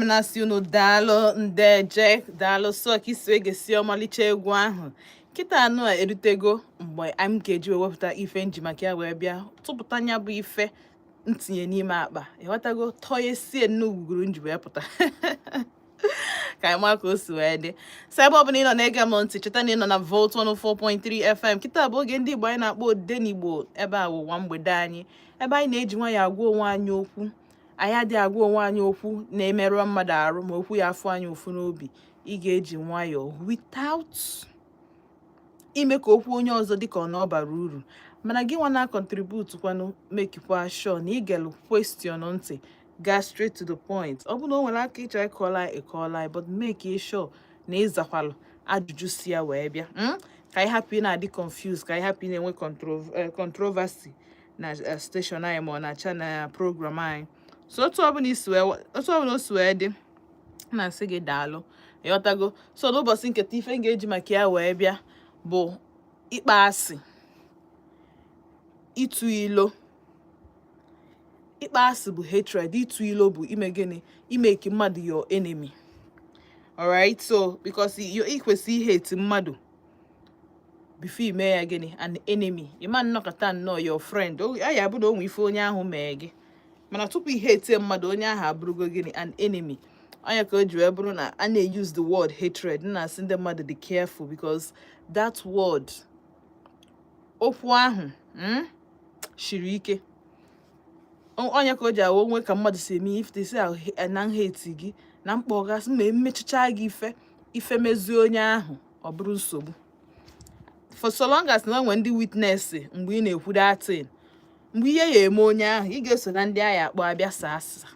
M na-asị unu daalụ, ndeje, daalụ. So ka isi wee gesi ọmalịcha egwu ahụ kịta anụ a erutego mgbe anyị ga-eji wee wepụta ife nji maka ya wee bịa tụpụta anya, bụ ife ntinye n'ime akpa, ịghọtago? Tọnyesie nnugwuguru nji wee pụta ka anyị maa ka o si wee dị. So ebe ọbụla ị nọ na-ege m ntị, cheta na ị nọ na Volt 104.3 FM. Kịta bụ oge ndị Igbo anyị na-akpọ Odenigbo. Ebe a wụwa mgbede anyị, ebe anyị na-eji nwayọọ agwa onwe anyị okwu. Anyị adịghị agwa onwe anyị okwu na-emerụ mmadụ arụ, ma okwu ya afụ anyị ụfụ n'obi. Ị ga-eji nwayọọ without ime ka okwu onye ọzọ dịka ọ na ọ bara uru, mana gị nwa na-contribute kwanụ, mekikwa sure na ị gelu question ntị, gaa straight to the point. Ọ bụrụ na o nwere aka ịchọ ịkọla, ịkọla, but make sure na ịzakwalụ ajụjụ si ya wee bịa, Ka anyị hapụ ị na-adị confused, ka anyị hapụ ị na-enwe controversy na station anyị ma ọ na channel program anyị. So otu ọbụla o si wee dị, m na-asị gị daalụ, ịghọtago? So n'ụbọchị nketa, ife m ga-eji maka ya wee bịa bụ ịkpa asị, ịtụ ilo. Ịkpa asị bụ hatred, ịtụ ilo bụ ime gịnị? Imeki mmadụ your enemy. Alright, so because you ị kwesị hate mmadụ before ime ya gịnị? An enemy. Ịma nnọkọta nnọọ your friend a ya bụ na o nwe ife onye ahụ mee gị, mana tupu ihe etie mmadụ, onye ahụ abụrụgo gịnị? An enemy. Onye ka o ji wee bụrụ na a na-use the word hatred, na-asị ndị mmadụ dị careful, because that word, okwu ahụ, shiri ike. Onye ka o ji awa onwe ka mmadụ si eme if they say na hate gị na mkpọgasị ma emechicha gị ife, ife mezie onye ahụ, ọ bụrụ nsogbu. For so long as na onwe ndị witness mgbe ị na-ekwu that thing, mgbe ihe ya eme onye ahụ, ị ga-eso na ndị agha akpọ abịa saa asa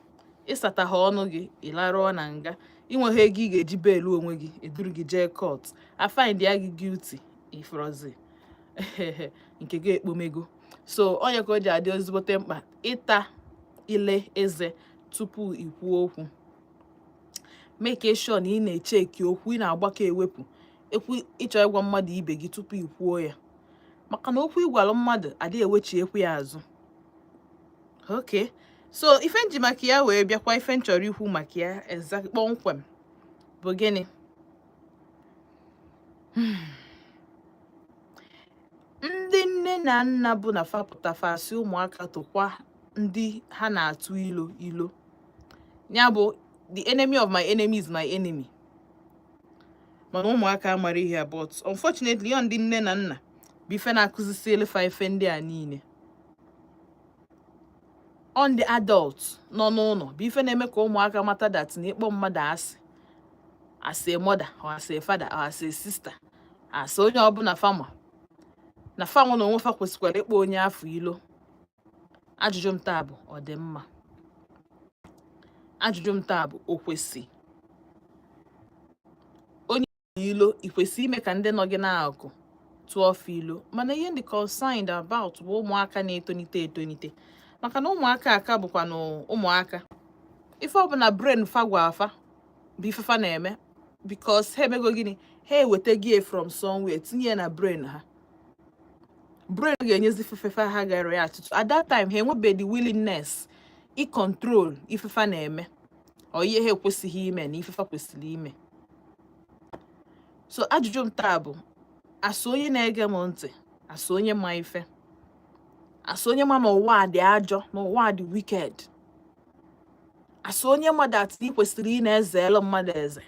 ịsata ha ọnụ gị, ịlarụọ na nga. Inweghị ego ị ga-eji beelu onwe gị, eduru gị jee court, a find ya gị guilty, ifrozi nke gị ekpomego. So onye ka o ji adị ezigbote mkpa ịta ile eze tupu ikwuo okwu. Make sure na ị na-echeki okwu ị na-agbakọ ewepụ ekwu ịchọ ịgwa mmadụ ibe gị tupu i kwuo ya, maka na okwu ịgwalụ mmadụ adịghị ewechi ekwu ya azụ. Okay, so ife nji maka ya wee bịakwa, ife m chọrọ ikwu maka ya exact kpọmkwem bụ gịnị? Ndị nne na nna bụ na fapụta fasị ụmụaka tụkwa ndị ha na-atụ ilo ilo, ya bụ the enemy of my enemy is my enemy. Mana ụmụaka amara ihe a, but unfortunately, ọ ndị nne na nna bụ ife na-akụzisi elefa ife ndị a niile. Ọ ndị adult nọ n'ụlọ bụ ife na-eme ka ụmụaka mata that na ịkpọ mmadụ asị, as a mother or as a father or as a sister, as onye ọbụla fama na fanwa na onwe fa kwesịkwara ịkpọ onye afọ ilo. Ajụjụ m taa bụ, ọ dị mma? Ajụjụ m taa bụ, o kwesị onye ilo, ị kwesị ime ka ndị nọ gị n'akụkụ tụọ ọfụ ilo? Mana ihe ndị concerned about bụ ụmụaka na-etonite etonite, maka na ụmụaka aka bụkwa na ụmụaka, ife ọbụla brain fa gwa afa bụ ife fa na-eme, because ha emego gịnị? Ha eweta gị from somewhere, tinye ya na brain ha. Brain ga-enyezi fefefe ha gara ya atụtụ. At that time, ha enwebeghị the willingness i control ifefa na-eme ọ ihe ha ekwesịghị ime na ifefa kwesịrị ime. So ajụjụ m taa bụ, asụ onye na-ege m ntị, asụ onye ma ife, asụ onye ma na ụwa a dị ajọ, na ụwa a dị wicked, asụ onye ma that ị kwesịrị ị na-ezelu mmadụ eze,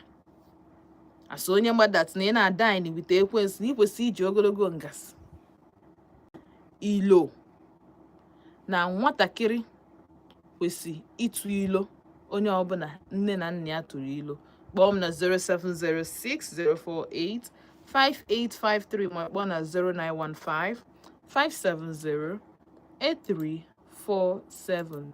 asụ onye ma that na ị na-adine with ekwensu, na ị kwesịrị iji ogologo ngasị ilo, na nwatakịrị kwesị ịtụ ilo onye ọbụla nne na nna ya tụrụ ilo. Kpọọ m na 0706048 5853, ma kpọọ na 0915 570 8347.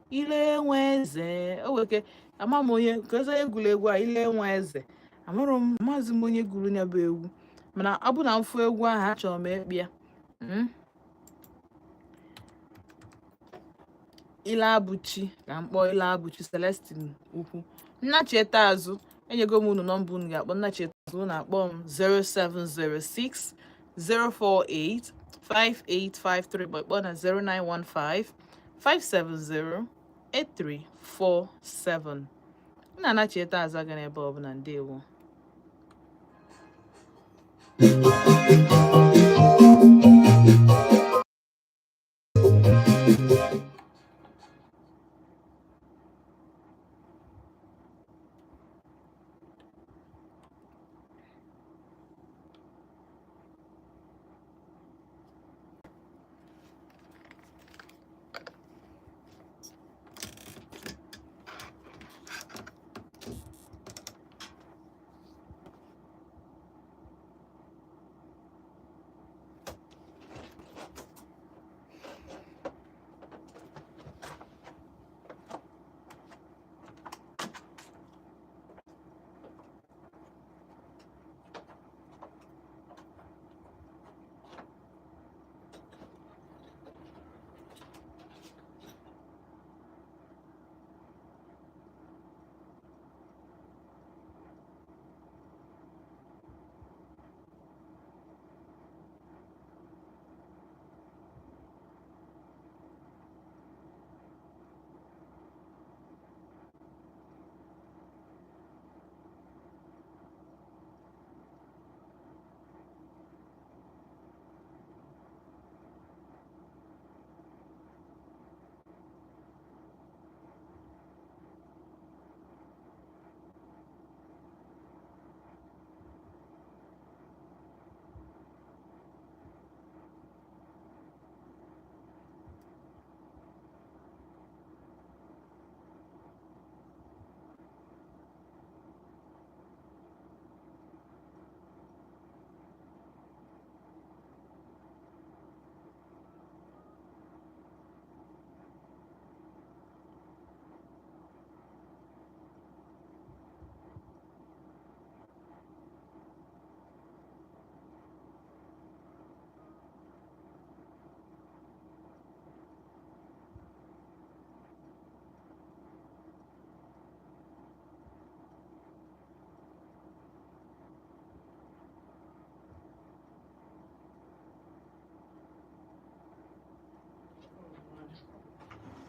Ile nwe eze o weke ama m onye ka eze egwuru egwu a, ile nwe eze. Amarọ m, amaghịzi m onye gụrụ ya bụ egwu, mana ọ bụ na mfụ egwu ahụ, achọrọ m ịkpị ya. Ile Abụchi, ka m kpọọ Ile Abụchi Celestine Ukwu. Nnachieta azụ, enyego m unu nọmba unu ga-akpọ. Nnachieta azụ, unu akpọ m 0706 048 5853, ma kpọọ na 0915 570 8347. M na-anachieta aza gị n'ebe ọbụla. Ndewo.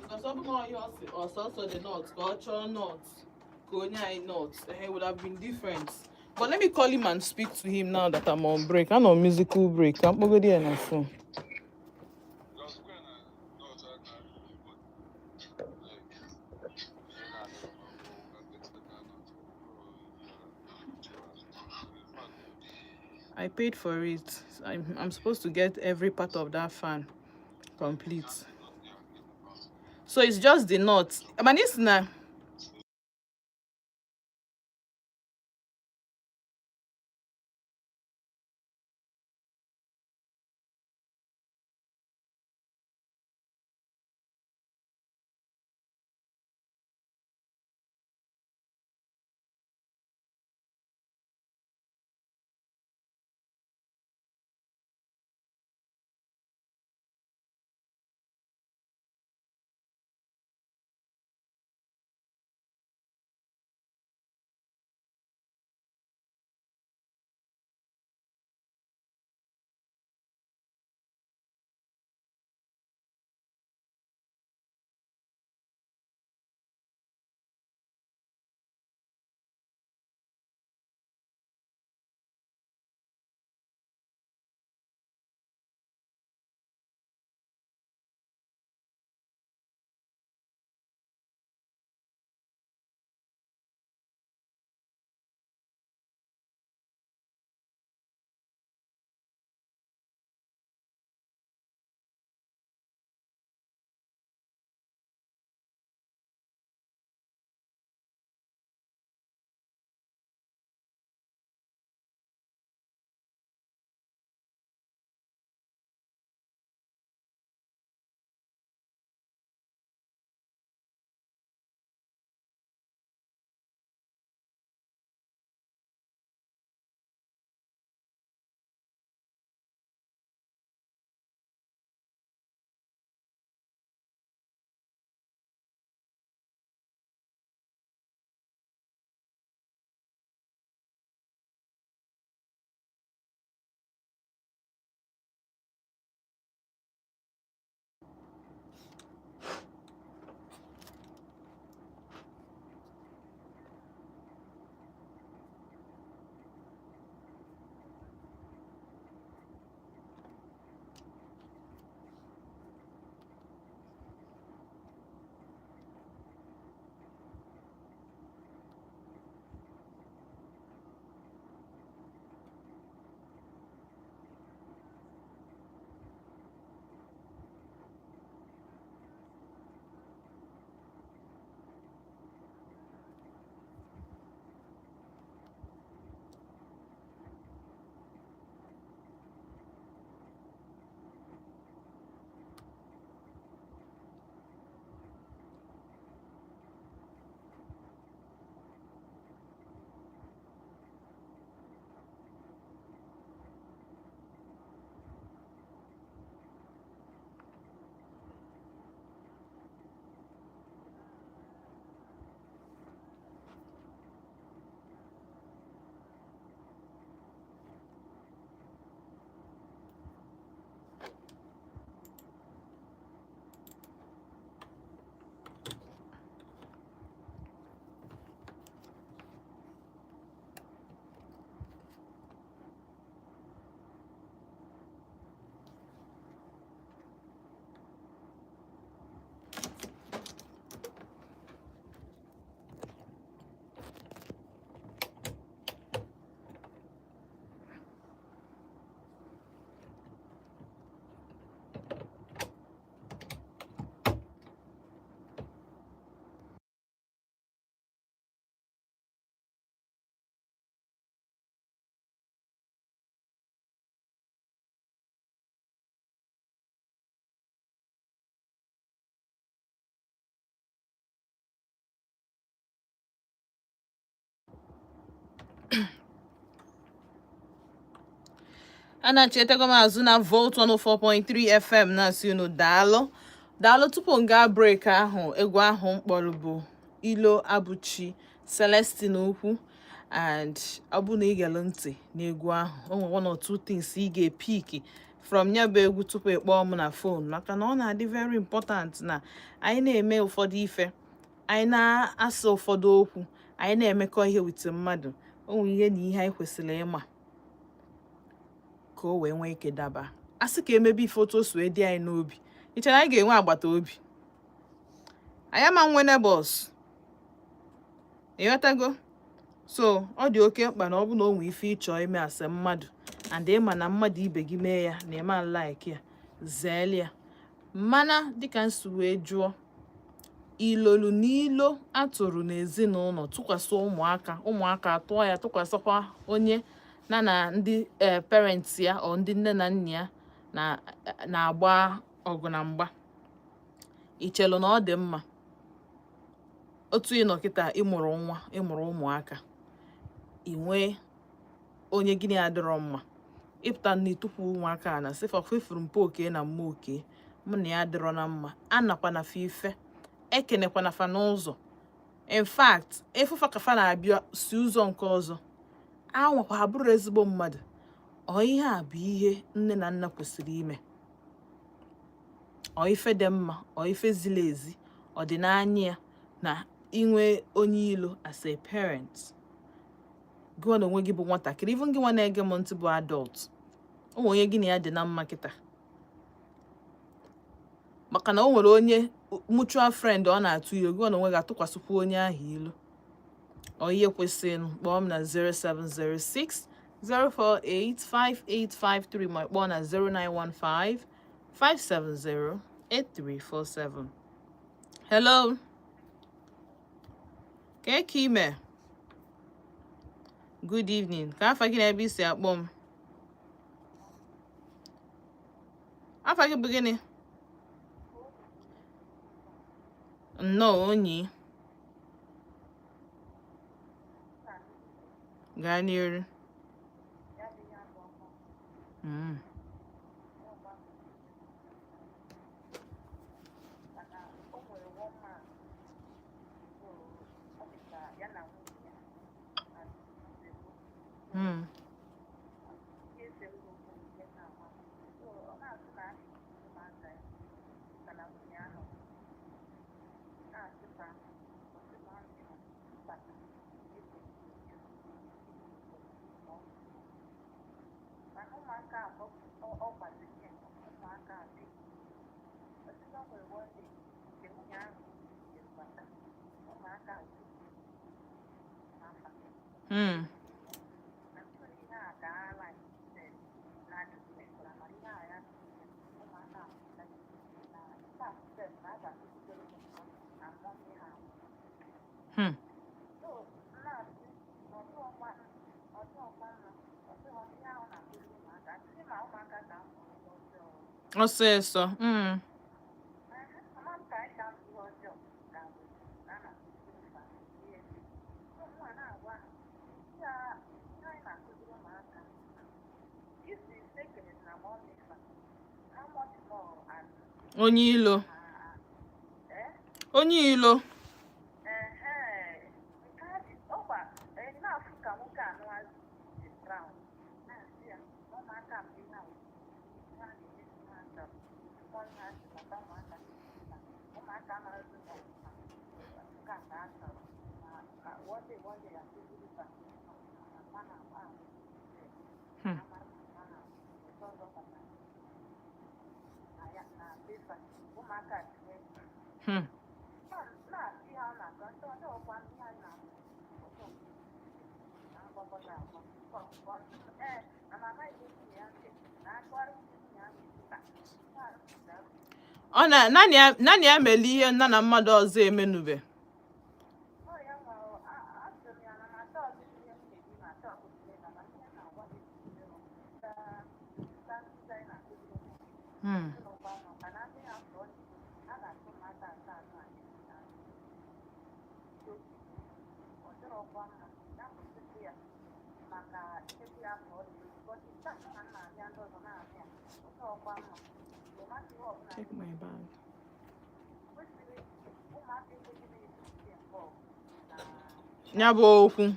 Because ọ bụrụ na ọ sị ọsọsọ the nut, ka ọ chọọ nut, ka onye anyị nut, it would have been different. But let me call him and speak to him now that I'm on break. I'm on musical break. Ka m kpọgodi ya na phone. I paid for it. I'm supposed to get every part of that fan complete. So it's just the nut. Mana isi na A na-echetego m azụ na Volt 104.3 FM na-asị unu daalụ daalụ. Tupu m gaa break ahụ, egwu ahụ m kpọrọ bụ Ilo Abuchi, Celestine Ukwu. And ọ bụ na ị gere ntị n'egwu ahụ, o nwere one or two things ị ga-epick from ya bụ egwu tupu ị kpọọ m na phone, maka na ọ na-adị very important na anyị na-eme ụfọdụ ife, anyị na-asa ụfọdụ okwu, anyị na-emekọ ihe with mmadụ. O nwere ihe na ihe anyị kwesịrị ịma ka o wee nwee ike daba. A sị ka emebe ife otu o si wee dị anyị n'obi, ị chere anyị ga-enwe agbata obi anyị ama nwe neighbors? Ịghọtago? So ọ dị oke mkpa na ọ bụ na o nwee ife ịchọ ime ase mmadụ, and ịma na mmadụ ibe gị mee ya na ịma like ya, zeeli ya. Mana dịka nsi wee jụọ, ilolu na ilo atụrụ n'ezinụlọ tụkwasị ụmụaka, ụmụaka atụọ ya tụkwasịkwa onye na ndị parents ya, ọ ndị nne na nna ya na na-agba ọgụ na mgba, ichelu na ọ dị mma? Otu ị nọ kịta, ịmụrụ nwa, ịmụrụ ụmụaka, ị nwee onye gịnị adịrọ mma, ịpụta na ịtụpụ ụmụaka a na sị fa fefuru mpa oke na mma oke, mụ na ya adịrọ na mma, anakwa na fa ife, ekenekwa na fa n'ụzọ. In fact, efufa ka fa na-abịa si ụzọ nke ọzọ, anwakwa ha bụrụ ezigbo mmadụ. Ọ ihe a bụ ihe nne na nna kwesịrị ime? Ọ ife dị mma? Ọ ife ziri ezi? Ọ dị n'anya ya na inwe onye ilo as a parent? Gị na onwe gị bụ nwatakịrị, even gị nwa na-ege m ntị bụ adult, o nwere onye gị na ya dị na mma kịta, maka na o nwere onye mutual friend ọ na-atụ ilo, gị na onwe gị atụkwasịkwa onye ahụ ilu. Ọ ihe kwesịrị? Kpọọ m na 0706 048 5853, ma kpọọ na 0915 570 8347. Hello, ka ka ime? Good evening. Ka afa gị na ebe i si akpọ m? Afa gị bụ gịnị? Nnọọ onyi, gaa n'iru. Ọsịsọ. Onye ilo, onye ilo. Ọ na naanị ya, naanị ya mere ihe nna na mmadụ ọzọ emenube. Check my bag. Ya bụ okwu.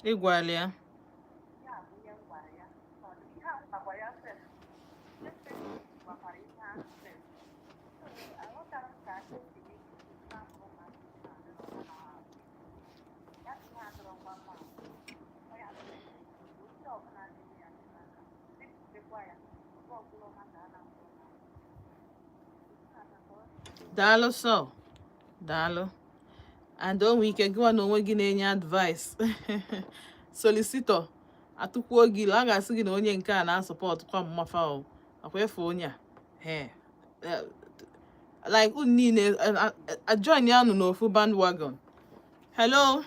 Ị gwala ya. Daalụ sọ, daalụ. And o nwee ike gịwa na onwe gị na-enye advice, solicitor atụkwuo gị ilu, a ga-asị gị na onye nke a na-asupport kwa mmafa o akwa efe onye a he like unu niile ajoin ya nụ n'ofu bandwagon. Hello,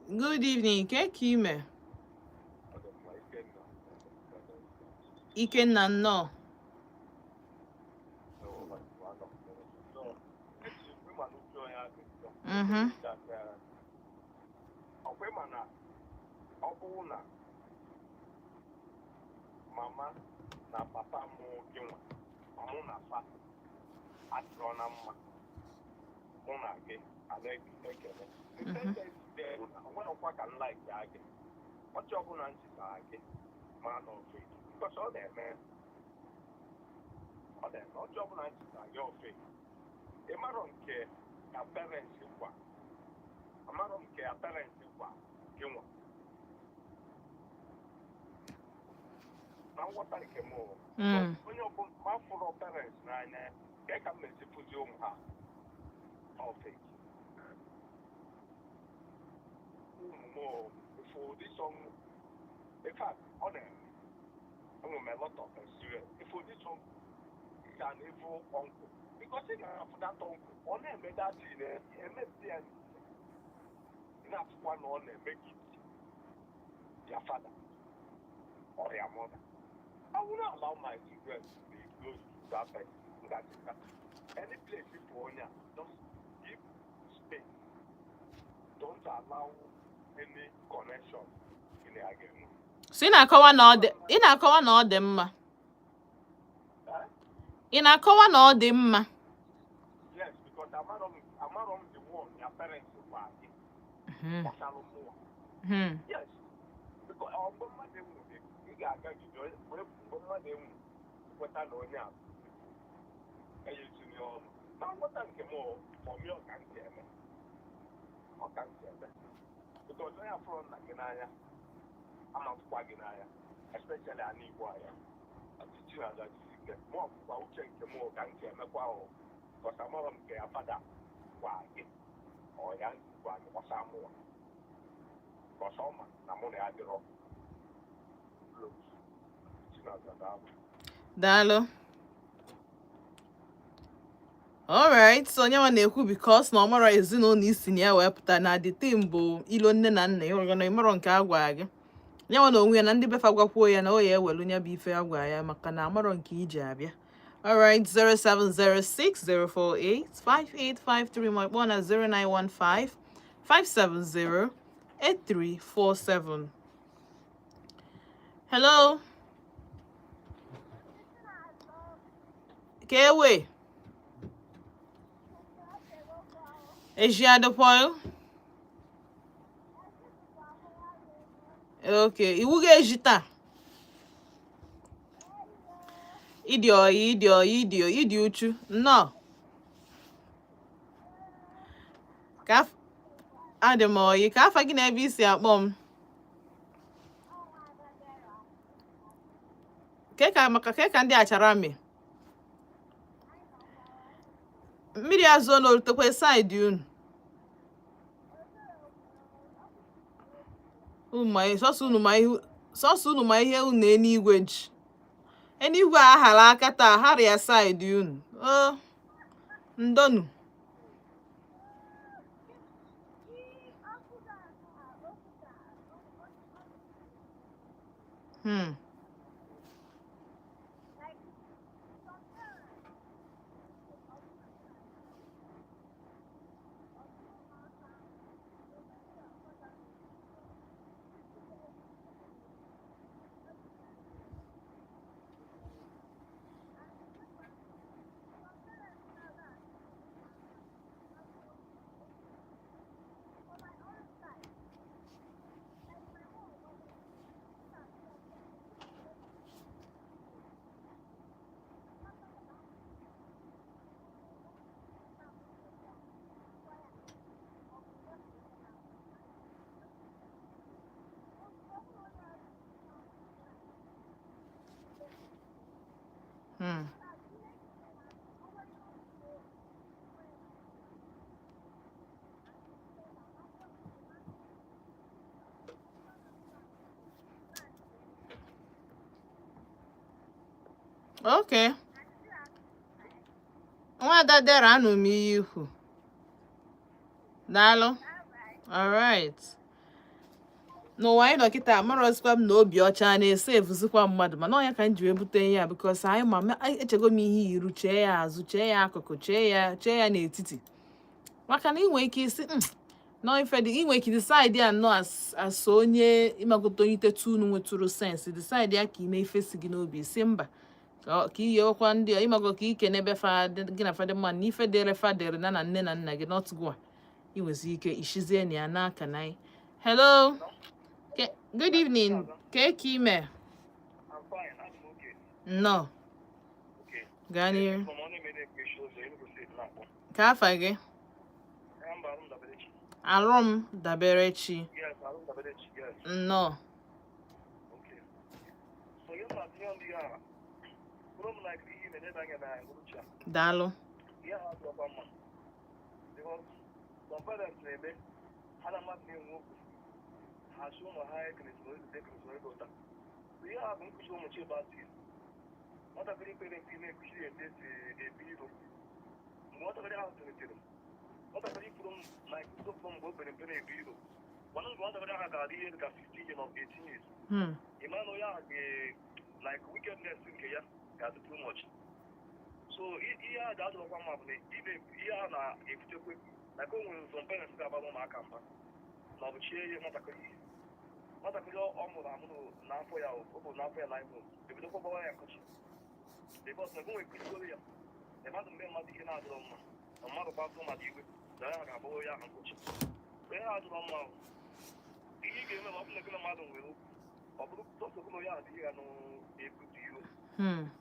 good evening. Ke ka ime? Ikenna, nnọọ. Ọkwa ịma na ọ bụrụ na mama na papa mụ gị nwa mụ na fa adịrọ na mma, mụ na gị ana-ekele onwerekwa ka m like gị ọchị ọbụla m chịtara gị ma na ofe because ọ na-eme ọ na-eme ọchị ọbụla m chịtara gị ofe. Ị marọ nke ka parents gwa, amarọ nke ya parents gwa gị nwa na nghọta nke m o. Onye ọbụla ma fụrụ parents n'anya ka ka m na-esi fụzi ụmụ ha ofe ụmụ m o for this song. In fact, ọ na-eme enwere m a lot of experience. If this song is an evil uncle, because ị ga-afụ that uncle ọ na-eme that thing, emezi ya, ị na-afụkwa na ọ na-eme gị their father or their mother. I will not allow my children to be close to that person. That is that. Any place people onye a, just give space. Don't allow any connection in the agreement. So ị na-akọwa na ọ dị, ị na-akọwa na ọ dị mma. Ị na-akọwa na ọ dị mma. Yes, because amarọ m the one your parents gwa gị gbasara mụwa. Yes, because ọ mgbe mmadụ enwe ị ga-agagide wee mgbe mmadụ enwe kweta na onye a enye etinye ọnụ na nghọta nke m ọmị ọka ntị eme ọka ntị eme because onye afụrụ nna gị n'anya amafụkwa gị n'anya, especially ana Igbo anya ọchịchị na adachisi ike. Mụ ọfụkwa uche nke m ka ntị emekwa ahụ because amarọ m nke ya father gwa gị ọ ya gwa gị gbasara mụwa because ọ ma na mụ na ya dịrọ close. Chinaza, daalụ. Daalụ. Alright, so onye nwa na-ekwu because na ọ marọ ezinụlọ isi na ya wee pụta na the thing bụ ilo nne na nna ya na ịmarọ nke a gwara gị ya nwa na onwe ya na ndị befa gwakwuo ya na o ya ewelu ya bụ ife a gwa ya maka na amarọ nke iji abịa. Alright, 07060485853 ma kpọọ na 0915 570 8347. Hello. Ka ewe. Eji adịkwa. Okay, iwu ga-eji taa. Ịdị oyi, ịdị oyi, ịdị ịdị uchu. Nnọọ. Ka adị m oyi, ka afa gị na ebe i si akpọ m. Ke ka maka ke ka ndị achara mi. Mmiri azụ na orutekwa side unu. Unu ma, sọsọ unu ma ihe, sọsọ unu ma ihe unu eluigwe ji. Eluigwe a ghara aka taa ghara ya side unu. O ndonu. Okay. Nwada Dera, anụ m ihe ikwu. Daalụ. Alright. N'ụwa anyị nọ kịta, amarọzikwa m na obi ọcha na-ese evuzikwa mmadụ, mana ọ ya ka m ji wee bute ihe a, because anyị ma echego m ihe iru, chee ya azụ, chee ya akụkụ, chee ya n'etiti, maka na ị nwere ike isi nọ ife dị, ị nwere ike decide ya nnọọ as onye ịmagote, onye itetu unu nwetụrụ sense, decide ya ka ime ife si gị n'obi, si mba, ka iyewekwa ndị a, ịmago, ka ike n'ebe fa gị na fadị mma na ife dịrị fa dịrị na nne na nna gị, not gụa. Ị nwezi ike ishizie na ya n'aka na anyị. Hello. Good evening. Ka ka ime? I'm fine. I'm okay. Nnọọ. Okay. Gaa n'ihu. From onye mere ekpechi ụzọ Enugu Steeti na-akpọ. Ka afa gị? Mba, Arụ m Daberechi. Arụ m Daberechi. Yes, Arụ m Daberechi. Yes. Nnọọ. Okay. So ihe m na-atụnye ọnụ ihe a, bụrụ m like ihe na-edebe anya na uche a. Daalụ. Ihe ha adịrọkwa mma. Because some parents na-eme, ha na mmadụ na-enwe okwu. Ha sị ụmụ ha ekeresịrị ego, ekeresịrị ego ụta. So ihe a bụ nkụzi ụmụ Chibati. Nwatakịrị kpere mkpe na-ekuzi etu esi ebi iro. Mgbe nwatakịrị ahụ tolitere, nwatakịrị kwuru m na nsogbu mgbe o pere mpe na-ebu iro, mana mgbe nwatakịrị ahụ ga-adị ihe dịka 15 years or 18 years, ị mara na onye ahụ ga like wickedness nke ya ga-adị too much. So ihe a ga-adọrọkwa mma bụ na ibe ihe a na-ebutekwe like o nwere some parents ga-agbara ụmụaka mba na ọ bụ chie ihe nwatakịrị, ihe nwatakịrị ọ mụrụ amụ n'afọ ya, ọ bụ n'afọ ya 9 months, ebidokwa gbawa ya nkụchi, because na gụnwe kụzigoro ya na mmadụ mgbe mmadụ ihe na-adịrọ mma na mmadụ kpasuo mmadụ iwe na ya ga-agbawa ya ahụ nkụchi. Onye na-adịrọ mma ahụ, ihe ị ga-eme ma ọ bụ na gị na mmadụ nwere okwu, ọ bụrụ sọsọ gị na onye ahụ dị ya na-ebute iro,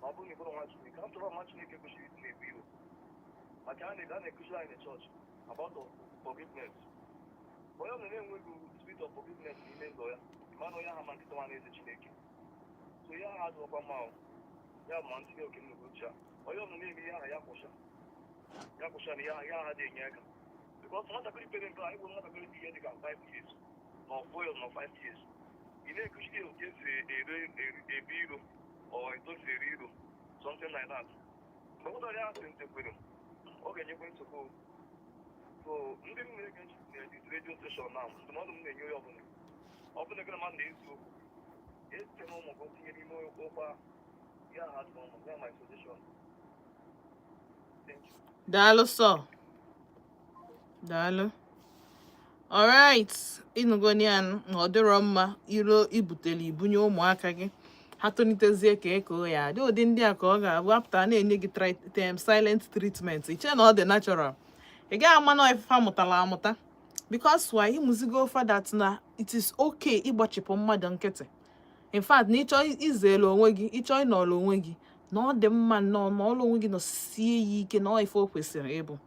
ma ọ bụrụ na ị bụrụ nwa Chineke, a chọrọ nwa Chineke kwesịrị ịdị na-ebu iro, maka a na-ekụziri anyị na chọọchị about forgiveness. Onye ọ na-enweghị spirit of forgiveness n'ime ndụ ya, mana onye ahụ ma nkịta nwa na-eze Chineke. So ihe ahụ adịrọkwa mma ahụ ya ma ntinye oke nnukwu uche a. Onye ọbụla na-eme ihe ahụ, ya kwụsha, ya kwụsha na ihe ahụ, ihe ahụ adịghị enye aka, because nwatakịrị pere mpe, anyị bụ nwatakịrị dị ihe dị ka 5 years ma ọ 4 years ma 5 years, ị na-ekụziri ya otu esi ere ebu iro or etu esi eri iro, something like that. Mgbe nwatakịrị ahụ tolitekwere, ọ ga-enyekwe nsogbu. So ndị m na-ege ntị na radio station na ndụmọdụ m na-enye onye ọbụla, ọ bụla gị na mmadụ na-ezi okwu, esite na ụmụ gị tinye n'ime okwu ahụ. Ya ha dị ụmụ ya, my suggestion. Thank you. Daalụ sọ, daalụ. Alright, ịnụgoni ya na ọ dịrọ mma iro ibutele ibunye ụmụaka gị, ha tolitezie ka eko ya dị. Ụdị ndị a ka ọ ga-abụ apụta na-enye gị silent treatment, iche na ọ dị natural. Ị gaghị ama na ife amụtala amụta, because why? Ịmụzigo that na it is okay ịgbachipụ mmadụ nkịtị. In fact, na ịchọ izere onwe gị, ịchọ ịnọrọ onwe gị, na ọ dị mma nnọọ na ọrụ onwe gị nọ sie ya ike na ọ ife o kwesịrị ịbụ.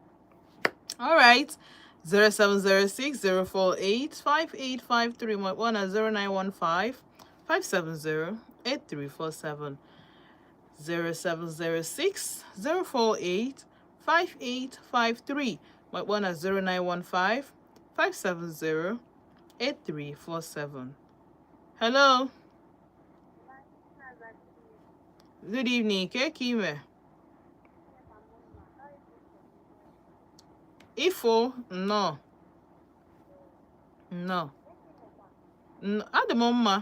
Alright, 07060485853 ma kpọọ na 09155708347, 07060485853 ma kpọọ na 09155708347. Hello, good evening. Ke ka ime? Ifo, nnọọ. Nnọọ. Adị m mma.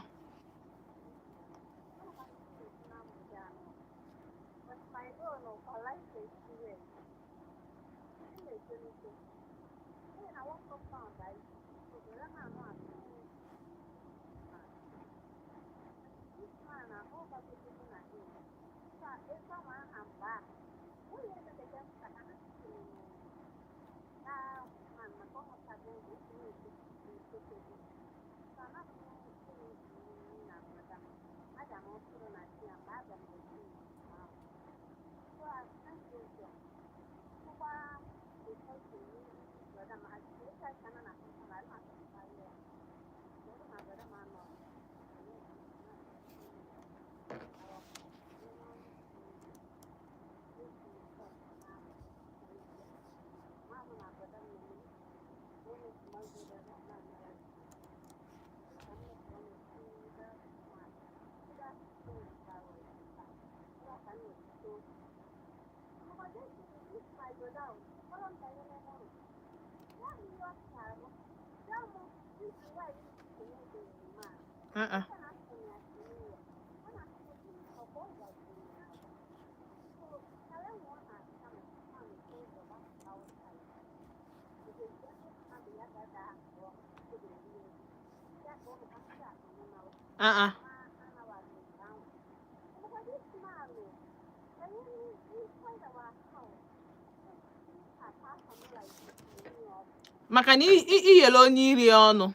Uh-uh. Uh-uh. Maka na iyele onye iri ọnụ.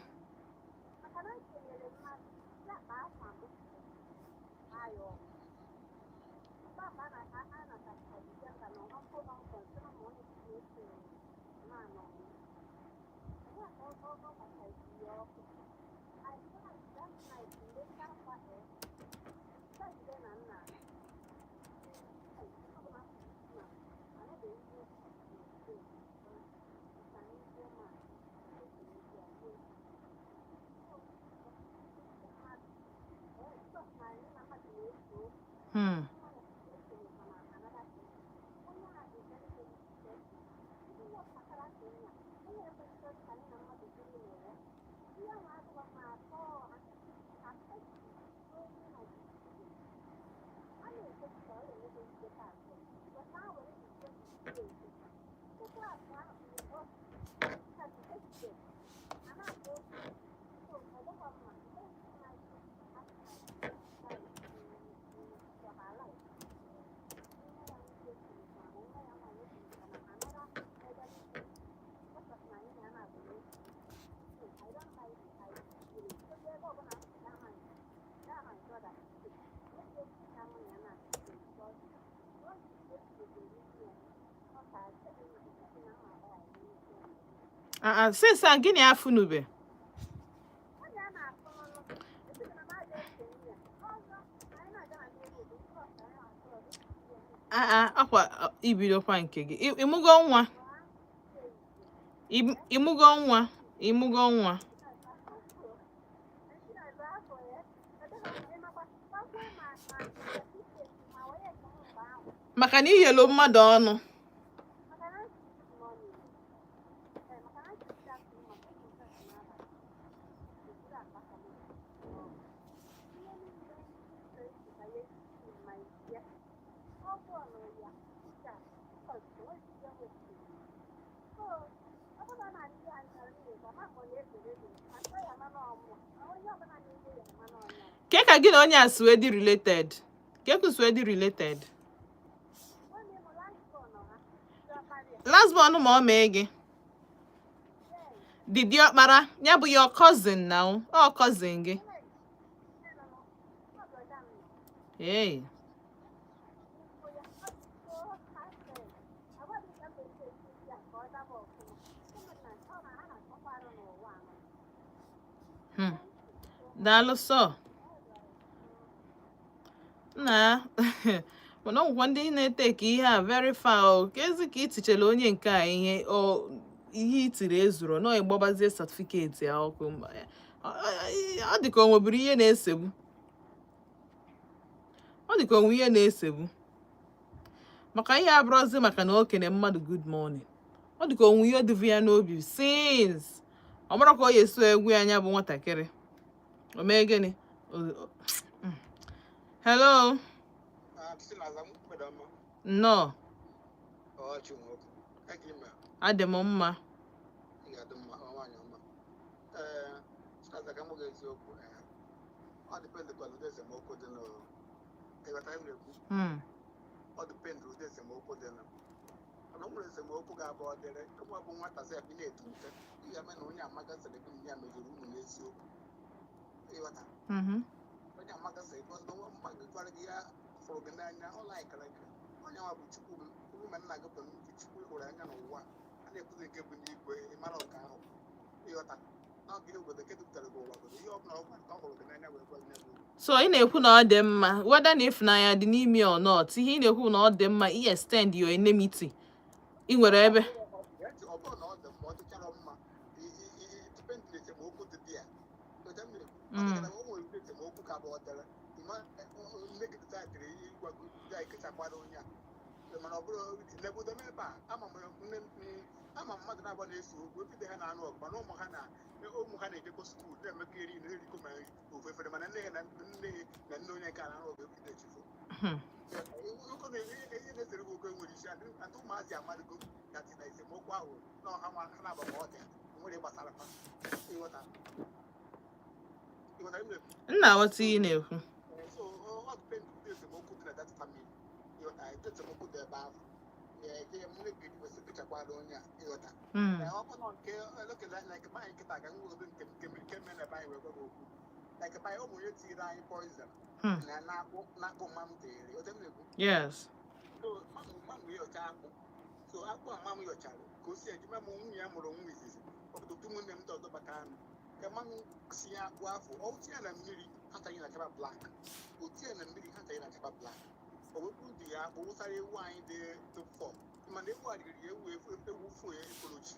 Ah, ah, since a gịnị afụnube? Ah, ah, akwa ah, ibidokwa nke gị. Ịmụgo nwa? Ịmụgo nwa? Ịmụgo nwa? Maka na iyelu mmadụ ọnụ. Ke ka gị na onye a si wee dị related? Ke ka si wee dị related? Last born ma ọ mee gị dị diọkpara ya bụ your cousin now, ọ cousin gị. Hey. Daalụ sọ na mana ọ nwekwa ndị na-etake ihe a very far o. Ka ezi ka itichela onye nke a ihe ọ ihe itiri ezuru nọ ịgbabazie certificate ya ọkụ. Ọ dị ka o nweburu ihe na-esegbu, ọ dị ka onwe ihe na-esegbu, maka ihe abụrụzi maka na o kene mmadụ good morning. Ọ dị ka onwe ihe dịvu ya n'obi since ọ mara ka ọ ya esi egwu ya anya bụ nwatakịrị. O mee gịnị? Hello. Chinaza, mgbede ọma. Nnọọ. Ọchị nwoke. Eke ime. Adị m mma. Ị ga-adị mma, ọ nwaanyị ọma. Ee, Chinaza, ka m gwa gị eziokwu. Ee, ọ dependịkwala ụdị esemokwu dị nụ. Ịghọta ihe m na-ekwu? Hmm. Ọ depend ụdị esemokwu dị nụ. Mana o nwere esemokwu ga-abụ ọ dịrị, ịmụ bụ nwata sef, ị na-etolite, ị ga-eme na onye amagasịrị gị na ya mejọrọ unu n'eziokwu. Ịghọta? Mhm. Onye amagasịrị gị, ọzọ nwa mmadụ gwara gị ya fụrụ gị n'anya, ọ laikara gị. Onye nwa bụ Chukwu m, Chukwu ma nna gị bụ Chukwu hụrụ anya n'ụwa. A na-ekwuzi nke bụ n'igwe, ị mara nke ahụ. Ịghọta? N'oge obodo nke dupụtara gị ụwa, bụ ihe ọ bụla ọ gwara ka ọ hụrụ gị n'anya wee gwa gị ya bụ okwu. So ị na-ekwu na ọ dị mma, whether na ịfụnanya dị n'ime or not, ihe ị na-ekwu na ọ dị mma i extend your enmity ị nwere ebe. Ọ bụrụ na ọ dị mma, ọ dịchara mma, depend na esemokwu dị dị ya. Ịghọta m na-ekwu? Ọ dịka na o nwere ụdị esemokwu ka bụ ọ dịrị, ịma nne gị decide ịgwa gị gị ekechakwara onye a, mana ọ bụrụ n'obodo m ebe a, ama m nne m, ama m mmadụ na-agba na-eso okwu ebido ha na-anụ ọgụ, mana ụmụ ha na-ejekọ school, na-emekọ eri na-erikọ ma ofu efere, mana nne ha na nne onye nke a na-anụ ọgụ ebido echifo. Ihe na-esere gị okwu enwere isi adị ụmụazị amadịgo that na esemokwu ahụ na ọha nwa ha na-agba ma ọ dị nwere gbasara fa. Ịghọta ihe m na-ekwu? M na-aghọta ihe ị na-ekwu. So ọ depend ụdị esemokwu dị na that family. Ịghọta? Ụdị esemokwu dị ebe ahụ, nne gị kwesịrị kpechakwara onye a. Ịghọta? Ee, ọ bụ na nke look like be anyị nkịta ka nwegodo nke mere na be anyị wee gwa gị okwu, like be anyị, ụmụ onye tinyere anyị poison na na-akpụ mma m tere ote m na-ekwu. So mamụ yọcha akpụ, so akpụ a mamụ yọchara ka o si eji mamụ, nwunye ya mụrụ nwa izizi, obodo ụmụnne m ndị ọzọ bata anụ ka mamụ si ya akpụ afọ, ọ tinye na mmiri, ha tanye na chaba black, o tinye na mmiri, ha tanye na chaba black. O wepụ dị ya akpụ wụsara ewu anyị dị fọ, mana ewu a riri ewu efu ewu fu ekolochi.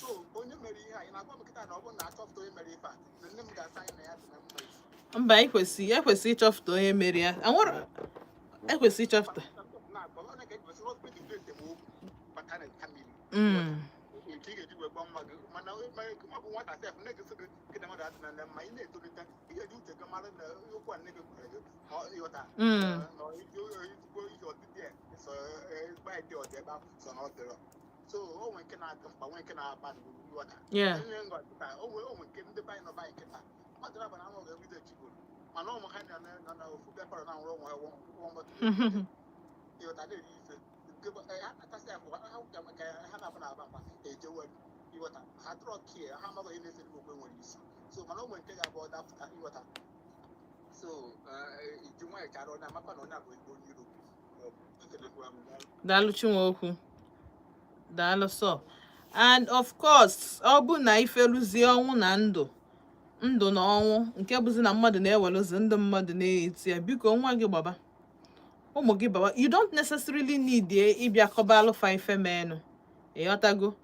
So onye mere ihe a, ị na-agwa m kịta na ọ bụrụ na achọpụta onye mere ife a, na nne m ga-asa anyị na ya dị na mma isi? Mba, ekwesị ịchọpụta onye mere ya. Anwụrụ ekwesị ịchọpụta. Na-agba ọ na-ga eji hospital dị esemokwu bata na family nke ị ga-eji wee gwa nwa gị, mana ma bụ nwata sef, nne gị sị gị gị na mmadụ adị na mma, ị na-etolite, ị ga-eji uche gị mara na okwu a nne gị gwara gị ọ ịghọta na ezigbo ihe ọdịdị a so ezigbo idea ọ dị ebe ahụ, so na ọ dịrọ. So o nwere nke na-adị mkpa, nwee nke na-aba n'uru. Ịghọta? Onye ngọ kịta, o nwere nke ndị be anyị nọ be anyị kịta, mmadụ na-aba na anụ ga-ebido echigoro, mana ụmụ ha nọ na ofu bịakwara na nwụrụ ụmụ ha nwụọ. Ịghọta? Na-eri ife nke ha kachasị afụ ha ka ha na-aba na-aba mba ejewe. Ịghọta? Ha dụrọ kie, ha amaghị ihe na-ese okwe nwere isi. So mana o nwere nke ga-abụ ọ dapụta. Ịghọta? So iji nwayọ chara onye amakwa na onye a bụ ezigbo onye iro. Ekelekwa m. Daalụ, Chinwokwu, daalụ. So and of course, ọ bụ na ifeluzie ọnwụ na ndụ, ndụ na ọnwụ, nke bụzi na mmadụ na-eweluzi ndụ mmadụ na-eti ya, biko, nwa gị gbaba, ụmụ gị baba, you don't necessarily need ịbịa kọbalụ fa ife menụ. Ịghọtago?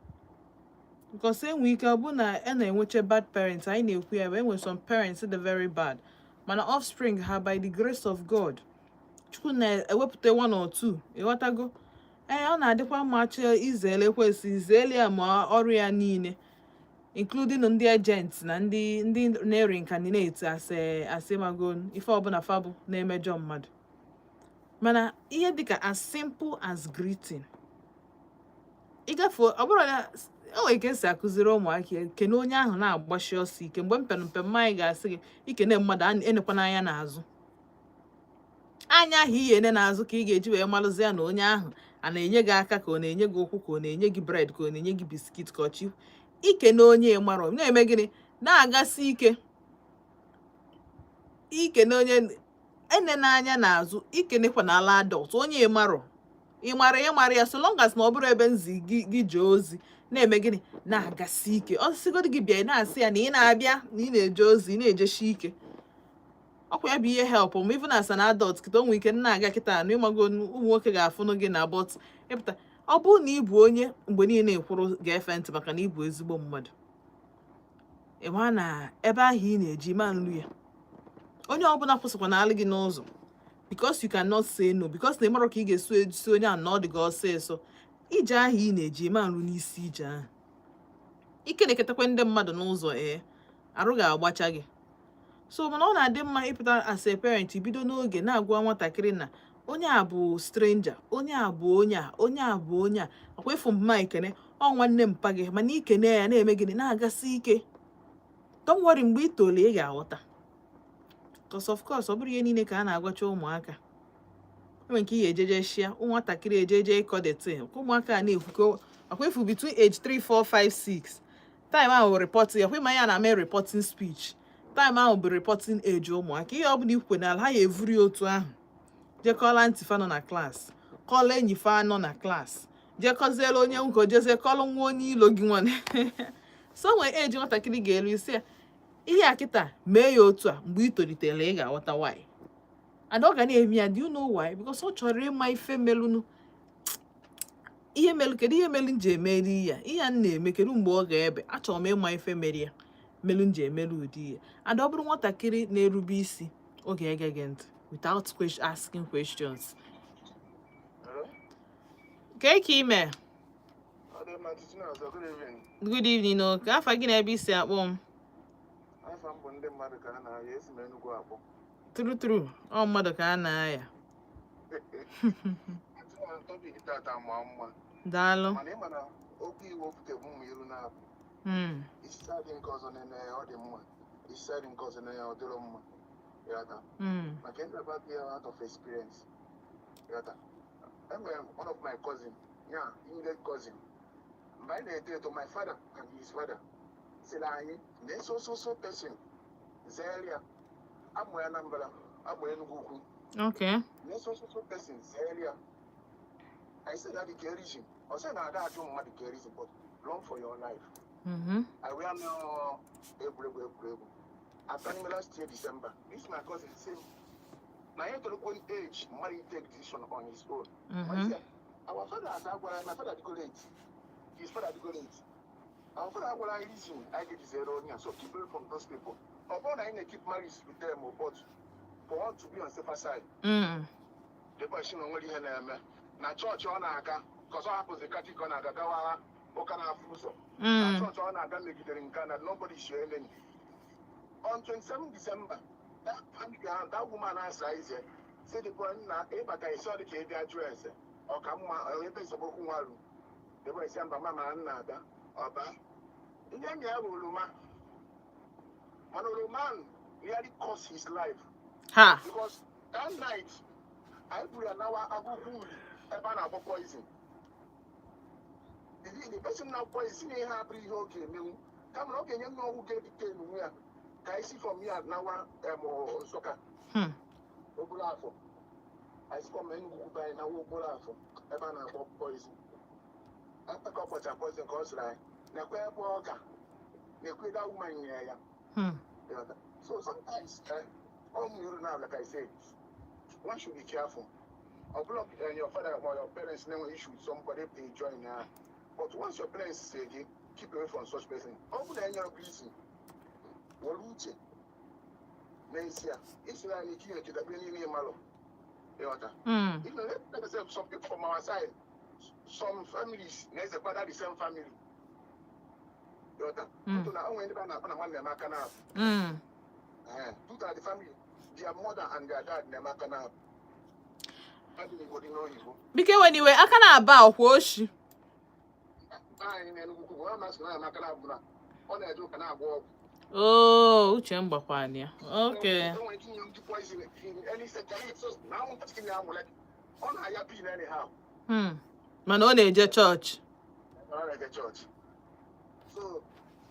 Because enwe ike ọ bụ na a na-enweche bad parents, anyị na-ekwu ya bụ enwe some parents dị very bad, mana offspring ha, by the grace of God, Chukwu na-ewepụta one or two. Ịghọtago? Ee, ọ na-adịkwa mma chọọ izere ekwesị izere ya, ma ọrụ ya niile, including ndị agents na ndị na-reincarnate asị asị mago ife ọbụla fa bụ na-emejọ mmadụ. Mana ihe dịka as simple as greeting, ịgafe, ọ bụrụ na o nwere ike esi akụziri ụmụaka ya, kene onye ahụ na-agbashi ọsọ ike. Mgbe m pere mpe, mma anyị ga-asị gị ikene mmadụ, enekwana anya n'azụ. Anya ahụ iyi ene n'azụ ka ị ga-eji wee malụzi ya na onye ahụ a na-enye gị aka, ka ọ na-enye gị ụkwụ, ka ọ na-enye gị bread, ka ọ na-enye gị biscuit, ka ọchị. Ikene onye marọ na-eme gịnị na-agasi ike ikene onye ene n'anya n'azụ, ikenekwa n'ala adult onye marọ, ịmara ịmara ya, so long as na ọ bụrụ ebe nzi gị gị jee ozi na-eme gịnị na-agasi ike. Ọ sịgodu gị bịa, ị na-asị ya na ị na-abịa, na ị na-eje ozi, ị na-ejeshi ike. Ọkwa ya bụ ihe help m even as an adult kịta. O nwere ike na-aga kịta anụ, ịmago, ụmụ nwoke ga-afụnụ gị na, but ịpụta, ọ bụrụ na ị bụ onye mgbe niile ekwuru ga-efe ntị maka na ị bụ ezigbo mmadụ. Ịma na ebe ahụ ị na-eji ma nlu ya, onye ọbụla kwụsịkwa n'alụ gị n'ụzọ because you cannot say no, because na ịmarọ ka ị ga-esi esi onye ahụ na ọ dị gị ọsịsọ. Ije ahụ ị na-eji, ma nru n'isi ije ahụ. Ike na-eketakwa ndị mmadụ n'ụzọ, ee, arụ ga-agbacha gị. So mana ọ na-adị mma ịpụta as a parent, bido n'oge na-agwa nwatakịrị na onye a bụ stranger, onye a bụ onye a, onye a bụ onye a. Ọkwa ịfụ mma ekene ọ nwanne mpa gị, mana ikene ya na-eme gịnị na-agasi ike. Don't worry, mgbe ị tolu ị ga-aghọta, cause of course ọ bụrụ ihe niile ka a na-agwacha ụmụaka. Enwere nke ị ga-ejeje shia nwatakịrị ejeje ịkọ the thing ka ụmụaka a na-ekwu. Ọkwa ịfụ between age 3, 4, 5, 6, time ahụ reporting, ọkwa ịma ya na-ame reporting speech, time ahụ bụ reporting age ụmụaka. Ihe ọbụla ikwe n'ala ha ya evuri otu ahụ, jekọla ntị fa nọ na class, kọla enyi fa nọ na class, jekọziela onye nko, jezie kọlụ nwa onye ilo gị nwane. So nwee age nwatakịrị ga-elu isi ya ihe a kịta mee ya otu a. Mgbe ị tolitere ị ga-aghọta why, and ọ ga na-eme ya. Do you know why? Because ọ chọrọ ịma ife melụnụ, ihe melụ, kedu ihe melụ m ji emeri ya ihe a m na-eme, kedu mgbe ọ ga-ebe. Achọrọ m ịma ife mere ya melụ m ji emere ụdị ihe. And ọ bụrụ nwatakịrị na-erube isi, ọ ga-ege gị ntị without asking questions. Hello? Kee ka ime? Ọ dị mma, Titi na-azọ. Good evening. Good evening o. Ka afa gị na ebe isi akpọ m? Afa m bụ ndị mmadụ ka a na-aya. Esi m Enugu akpọ. True true, ọ mmadụ ka a na-aya. Topic tata ma mma. Daalụ. Mana ịma na okwu iwu okwute bụ ụmụ iru na-abụ. Isi side nke ọzọ na-ene ya, ọ dị mma. Isi side nke ọzọ na ya, ọ dịrọ mma. Ịghọta? Maka ndị about ya out of experience. Ịghọta? Enwere m one of my cousin, ya immediate cousin. Mgbe anyị na-eto eto, my father and his father sịrị anyị na so so so person zere ya. Amụ ya Anambra, amụ Enugu Ukwu. Na so so so person zere ya. I said that the reason. Ọ sị na ada ajụ mmadụ ka reason, but run for your life. I wee mee egwuregwu egwuregwu. After last year December, this my cousin say na ya tolokwo age mmadụ take decision on his own. Our father has agwara my father dịgo late. His father dịgo late. Our father agwara anyị reason anyị ga-eji zere onye a, so keep away from those people. Ọ bụrụ na anyị na-keep marriage with them, but for want to be on safer side. The boy sị na o nwere ihe na-eme na chọọchị ọ na-aga, ka ọ hapụzi Catholic ọ na-aga gawa ụka na-afụ ụzọ. Na chọọchị ọ na-aga megidere nke a na nobody should enemy. On 27 December, that family ahụ, that woman asa ize si the boy nna ịbata isi ọ dị ka ịbịa jụọ ese ọ ka mma ọ ebe esemokwu nwa ru. The boy si mba, mama nna ada ọba ihe enyi ya bụ oroma, mana oroma ahụ nearly cost his life. Ha. Because that night anyị buru ya nawa agụgụ uli ebe a na-agbọ poison. The person na poison ihe abụrụ ihe ọ ga-emenwu, kama na ọ ga-enye nwa ọgwụ ga-ebite enunwe ya ka anyị si from ya nawa Nsụka. Okporo afọ anyị si from Enugu kwube anyị nawa okporo afọ ebe a na-agbọ poison. Ebe ka ọ kpọcha poison ka ọ sịrị anyị nekwe ebe ọ ga na-ekwe that woman nyere ya. So sometimes, all you now, like I said, one should be careful. Or block and your father or your parents never issue with somebody they join now. But once your parents say they keep away from such person, ọ bụrụ na enyere gị isi, were uche n'ezie isi na anyị Chineke dabere n'ime ịmalụ. Ịghọta? Even let me say some people from our side, some families na-ezekwada the same family. Ịghọta? Tutu na o nwere ndị be a na-akpọ na nwanne m aka na due to the family, their mother and their dad na-eme aka na adị n'Igbo dị n'oyibo. Biko eweniwe, aka na-aba ọkwa oshi. Anyị na-Enugwu kwuru ọ na-asị na aka na-abụ na ọ na-eje ụka na-agwọ ọgwụ. Oh, uche m gbakwana ya. Okay. O nwere ike inye ndị poison in any second na anwụnta skin ahụ, like ọ na-aya pin anyhow. Mana ọ na-eje chọọchị. Ọ na-eje chọọchị, so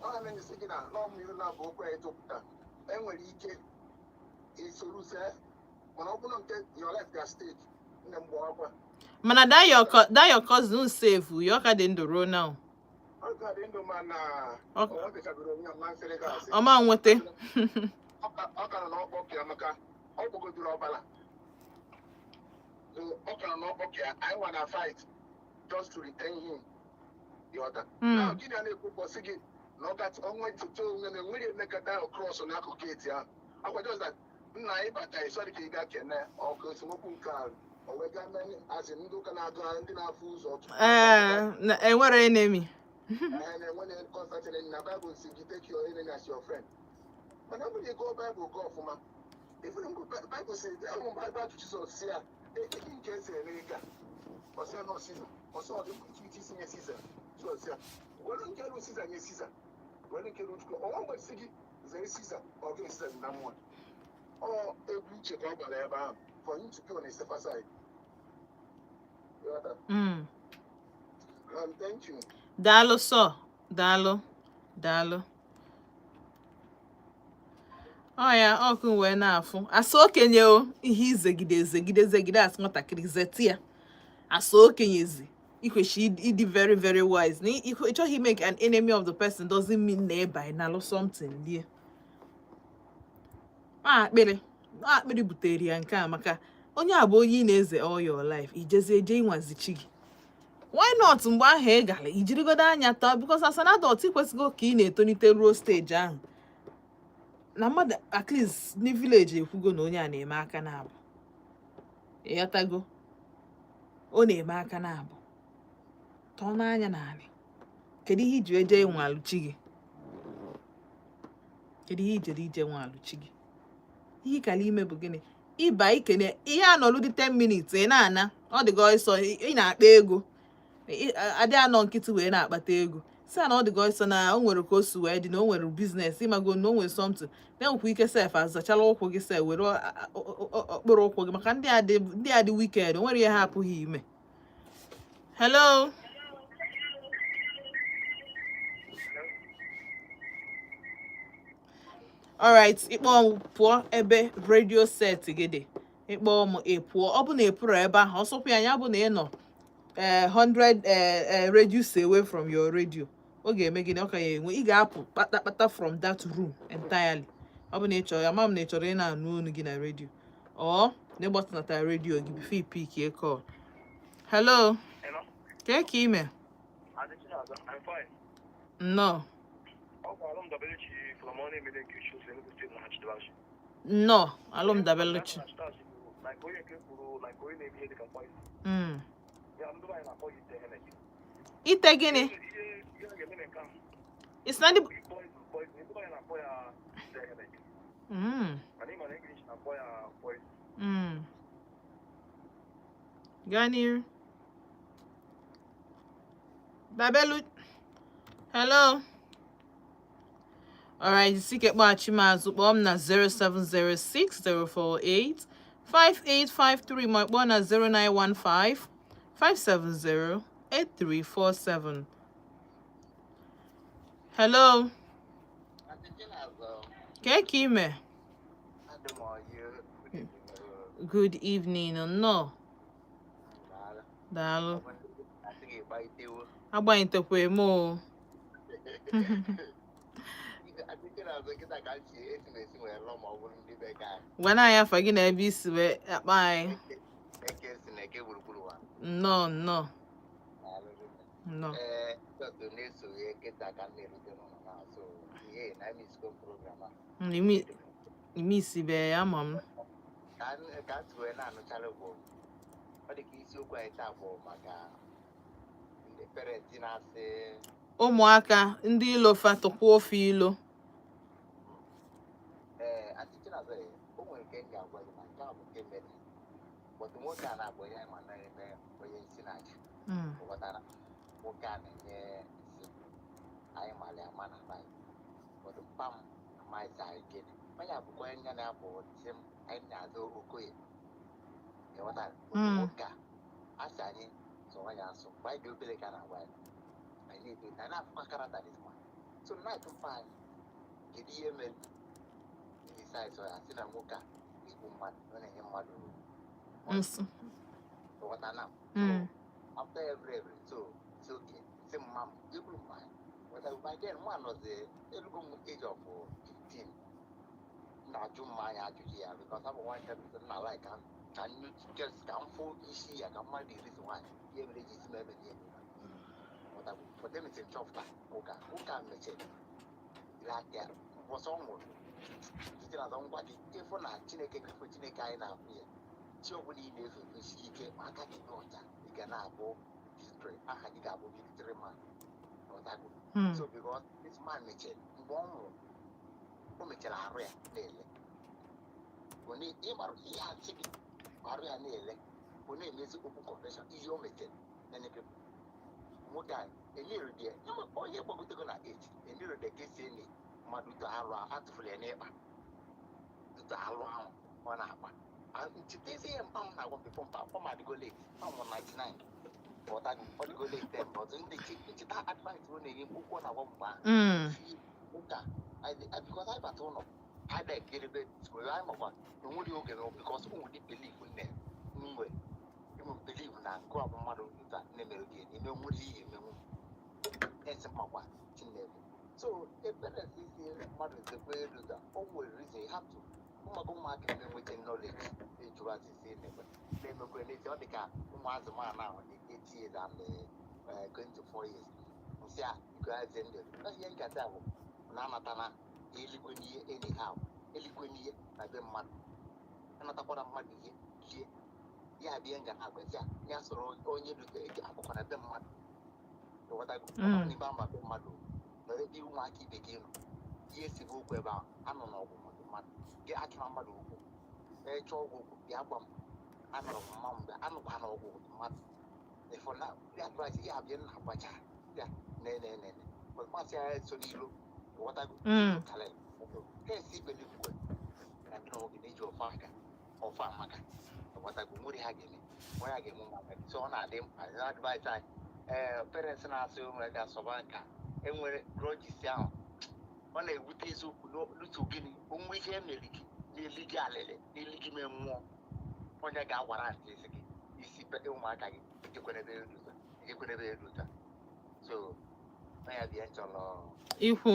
ọ na-esi gị na n'ọmụ na-abụ okwu anyị tụpụta enwere ike isoruzie, mana ọ bụrụ nke your life ga stake, nne m gba akwa. Mana that your cousin save ya, ọ ka dị ndụ ruo now? Ọ ka dị ndụ, mana ọ nwetachabere onwe ya mma nsịrị gị asị. Ọma nweta. Ọ ka nọ n'ọkpọ ka ya maka ọ gbogodoro ọbara. So ọ ka nọ n'ọkpọ ka ya. Anyị nwa na fight just to retain him. Ịghọta? Now, gịnị a na-ekwu ụbọchị gị Na ọ gatụ ọnwa echiche onwe na enweghị emekọta ahụ cross n'akụkụ gate ahụ. Akwa just that nna ịbata ịsọrị ka ị ga kene ọkụ esemokwu nke a, o wee gaa mee azị ndị ụka na-agụ ndị na-afụ ụzọ. Ee, enwere enemy. Ee, na-enwe na constantly na Bible si gị, "Take your enemy as your friend." Mana ọ bụrụ na ị gụọ Bible gụọ ọfụma, even mgbe Bible si ahụ, mgbe Bible Jizọs si ya ekeke nke eze ere ego a, ọsị ya nọ Siza, ọsị ọ dị mkpa isi nye Siza. Jizọs ya were nke ru Siza nye Siza, were nke ru Chukwu. Ọnwa mgbe si gị zere Siza, ọ gị Siza dị na mmụọ. Ọ egwu uche ka ọ gbara ebe ahụ for you to be on a safer side. Ịghọta? Mm. Thank you. Daalụ sọ, daalụ, daalụ. Ọ ya ọkụ wee na-afụ asa okenye o ihe izegide ezegide zegide asị nwatakịrị zeti ya asa okenyezi. Ikweshi ịdị very very wise na ị chọghị make an enemy of the person doesn't mean na ịba ị nalụ something lie. Ọ akpịrị, ọ akpịrị butere ya nke a, maka onye a bụ onye ị na-eze all your life, ijezie eje ịnwazi chi gị. Why not mgbe ahụ ị gara ijirigodo anya taa? Because as an adult, ị kwesịgo ka ị na-etonite ruo stage ahụ na mmadụ at least ndị village ekwugo na onye a na-eme aka na-abụ. Ịghọtago? Ọ na-eme aka na-abụ, tọọ n'anya n'anị. Kedu ihe iji eje ịnwalụ chi gị? Kedu ihe ijere ije nwalụ chi gị? Ihe ịkala ime bụ gịnị? Ịba ikene ihe anọlụ dị 10 minutes, ị na-ana, ọ dị gị ọsọ ị na-akpa ego. Adị anọ nkịtị wee na-akpata ego si na ọ dị gị ọsọ na o nwere ka o si wee dị na o nwere business, ịmago na o nwere something na-enwekwa ike sef azachala ụkwụ gị sef were okporo ụkwụ gị, maka ndị a dị wicked, o nwere ihe ha apụghị ime. Hello. Alright, ịkpọ m pụọ ebe radio set gị dị. Ịkpọ m, ị pụọ. Ọ bụ na ị pụrụ ebe ahụ, ọsọkwa ya ya bụ na ị nọ 100 radius away from your radio, ọ ga-eme gịnị? Ọ ka ya enwe ị ga-apụ kpatakpata from that room entirely. Ọ bụ na ị chọrọ, ama m na ị chọrọ ị na-anụ olu gị na radio, ọ na ịgbatụnata radio gị before ị pick a call. Hello. Hello. Kee ka ime? Adịchinaza, I'm fine. Nnọọ. Ọ bụ Alụmdabeluchi from ọ na-emede nke Uchu Enugu State na Hachidalachi. Nnọọ, Alụmdabeluchi. Like onye nke kwuru, like onye na-eme ihe dịka poison. Ya ndị be anyị na-akpọ ya ite Hennessy. Ite gịnị? Ihe a ga-eme na nke ahụ. Isi na ndị Poison, poison. Ndị be anyị na-akpọ ya ite Hennessy. Mana ịma na English na-akpọ ya poison. Gaa n'iru. Dabelu. Hello. Alright, sike kpọghachi m azụ, kpọọ m na 0706048 5853 ma kpọọ na 0915 570 8347. Hello. Kee ka ime? Good evening. Nnọọ. Daalụ. Agbanyitekwa m o. Azụ kịta ka m si esi na esi wee lụọ ma ọ bụrụ ndị be ka anyị. Gwa na anyị afa gị na ebe isi wee akpa anyị. Eke si na eke gburugburu wa. Nnọọ, nnọọ. Daalụ rinne. Nnọọ. Ee, dọkịta na-eso ihe kịta ka m na-erute n'ụlọ na so ihe na emisko program a. Imi isibe ya ama m. Ka m si wee na-anụcharị bụ ọ dị ka isiokwu anyị taa bụ maka ndị parents na-asị ụmụaka ndị ilo fa tụkwa ofe ilo. Ee, Aunty Chinasa, o nwere nke m ga-agwa gị na nke a bụ nke mere but nwoke a na-abụ onye ma na-eme onye isi na-achị. Ghọtara, nwoke a na-enye nsị, anyị mara ama na be anyị, but mpa m amaghịzi anyị gịnị onye abụkwa onye na-abụ di m, anyị na-azụ Okoye, ịghọtara? But nwoke a asị anyị sụọ ya asụ mgbe anyị dị obere ka a na-agwa anyị, anyị na-eto anyị na-afụkwa character this man, so na-ajụ mpa anyị kedu ihe mere ndị saịsị ya sị na nwoke a igbu mmadụ, ọ na-enye mmadụ Nsị. Ghọta na after every so it's okay, sị mma m jekwuru mma ya. But by then nwa nọzi elugo m age of 15, m na-ajụ mma anyị ajụjụ ya because abụ nwa nke m na like ka m just ka m fụ isi ya ka mmadụ irizi nwaanyị ihe mere eji isi m eme ihe. But emechiri chọpụta ụka mechiri Jiri aka ya mbọsị ọ nwụrụ site na ngwa gị ịfụ na Chineke gị, Chineke anyị na-afụ ya. Chi ọbụla ị na-efe kwesị ike ma aka gị dị ọcha, ị ga na-abụ victory, aha gị ga-abụ victory man. Ghọtago? So because this man mechara, mgbe ọ nwụrụ, o mechara arụ ya na-ele. Onye ịmara ihe asị gị arụ ya na-ele, ọ na-emezi open confession ihe o mechara. Many people, nwoke a eniri dị ya, onye gbagotego na 8 eniri dị ka esi eni mmadụ to arụ atụfuru ya n'ịkpa tutu alụ ahụ ọ na-akpa. Ncheta ya, mpa m na-agwa m before mpa ọ ma adịgo late, ọ nwụrụ 99. Ghọtago? Ọ dịgo late then, but ndị ncheta advice ọ na-enye m, okwu ọ na-agwa m mgbe ahụ ụka, because anyị bata ụlọ, anyị na-ekerebe school anyị, makwa na onwere oge na because o nwere belief nne mgbe enwe belief na nke ọ bụ mmadụ nta nne mere gị eme, nwere ihe emenwu esi makwa Chineke. So ekpere isi mmadụ zekwe elu ga o nwere reason. You have to ụmụaka, ụmụaka na-enweta knowledge ejuru asịsị na-ekwe na-emekwe n'ezi. Ọ dị ka ụmụazị ma na ahụ dị 8 years and going to 4 years, nsị a ikuhazie ndị ihe nkata bụ na anatana eluigwe n'ihe anyhow, eluigwe n'ihe na be mmadụ, anatakwara mmadụ ihe lie ya bịa nga na-agwa ya, ya soro onye rute akwụkwọ na be mmadụ. Ịghọtago? Ọ bụrụ na ibe ama be mmadụ nọrọ ebe ụmụaka ibe gị nọ, ihe esighị okwu ebe ahụ anọ n'ọgwụ mmadụ mmadụ gị achọrọ mmadụ okwu, ee, chọọ ọgwụ okwu, bịa gwa m. Anọrọ m mma mgbe anụkwa n'ọgwụ mmadụ ịfụ na ya advice ya abịa nna agbacha ya ne ne ne ne masị ya so n'ilo. Ịghọtago? Karịrị kesi ibelikwukwe na gị na oge na-eji ọfọ aka ọfọ amaka. Ịghọtago? Nwere ha ga-eme, nwere ha ga-eme ụmụaka. So ọ na-adị mkpa na advice anyị, ee, parents na-asị ụmụ ya ga-asọba nka enwere grudges ahụ, ọ na-ewute eziokwu n'otu. Gịnị onwe ihe emere gị n'eli gị alịlị n'eli gị mee mmụọ, onye ga-agwara ntị isi gị isi ụmụaka gị ejekwana ebe elu ụta, ejekwana ebe elu ụta. So onye bịa chọrọ ikwu.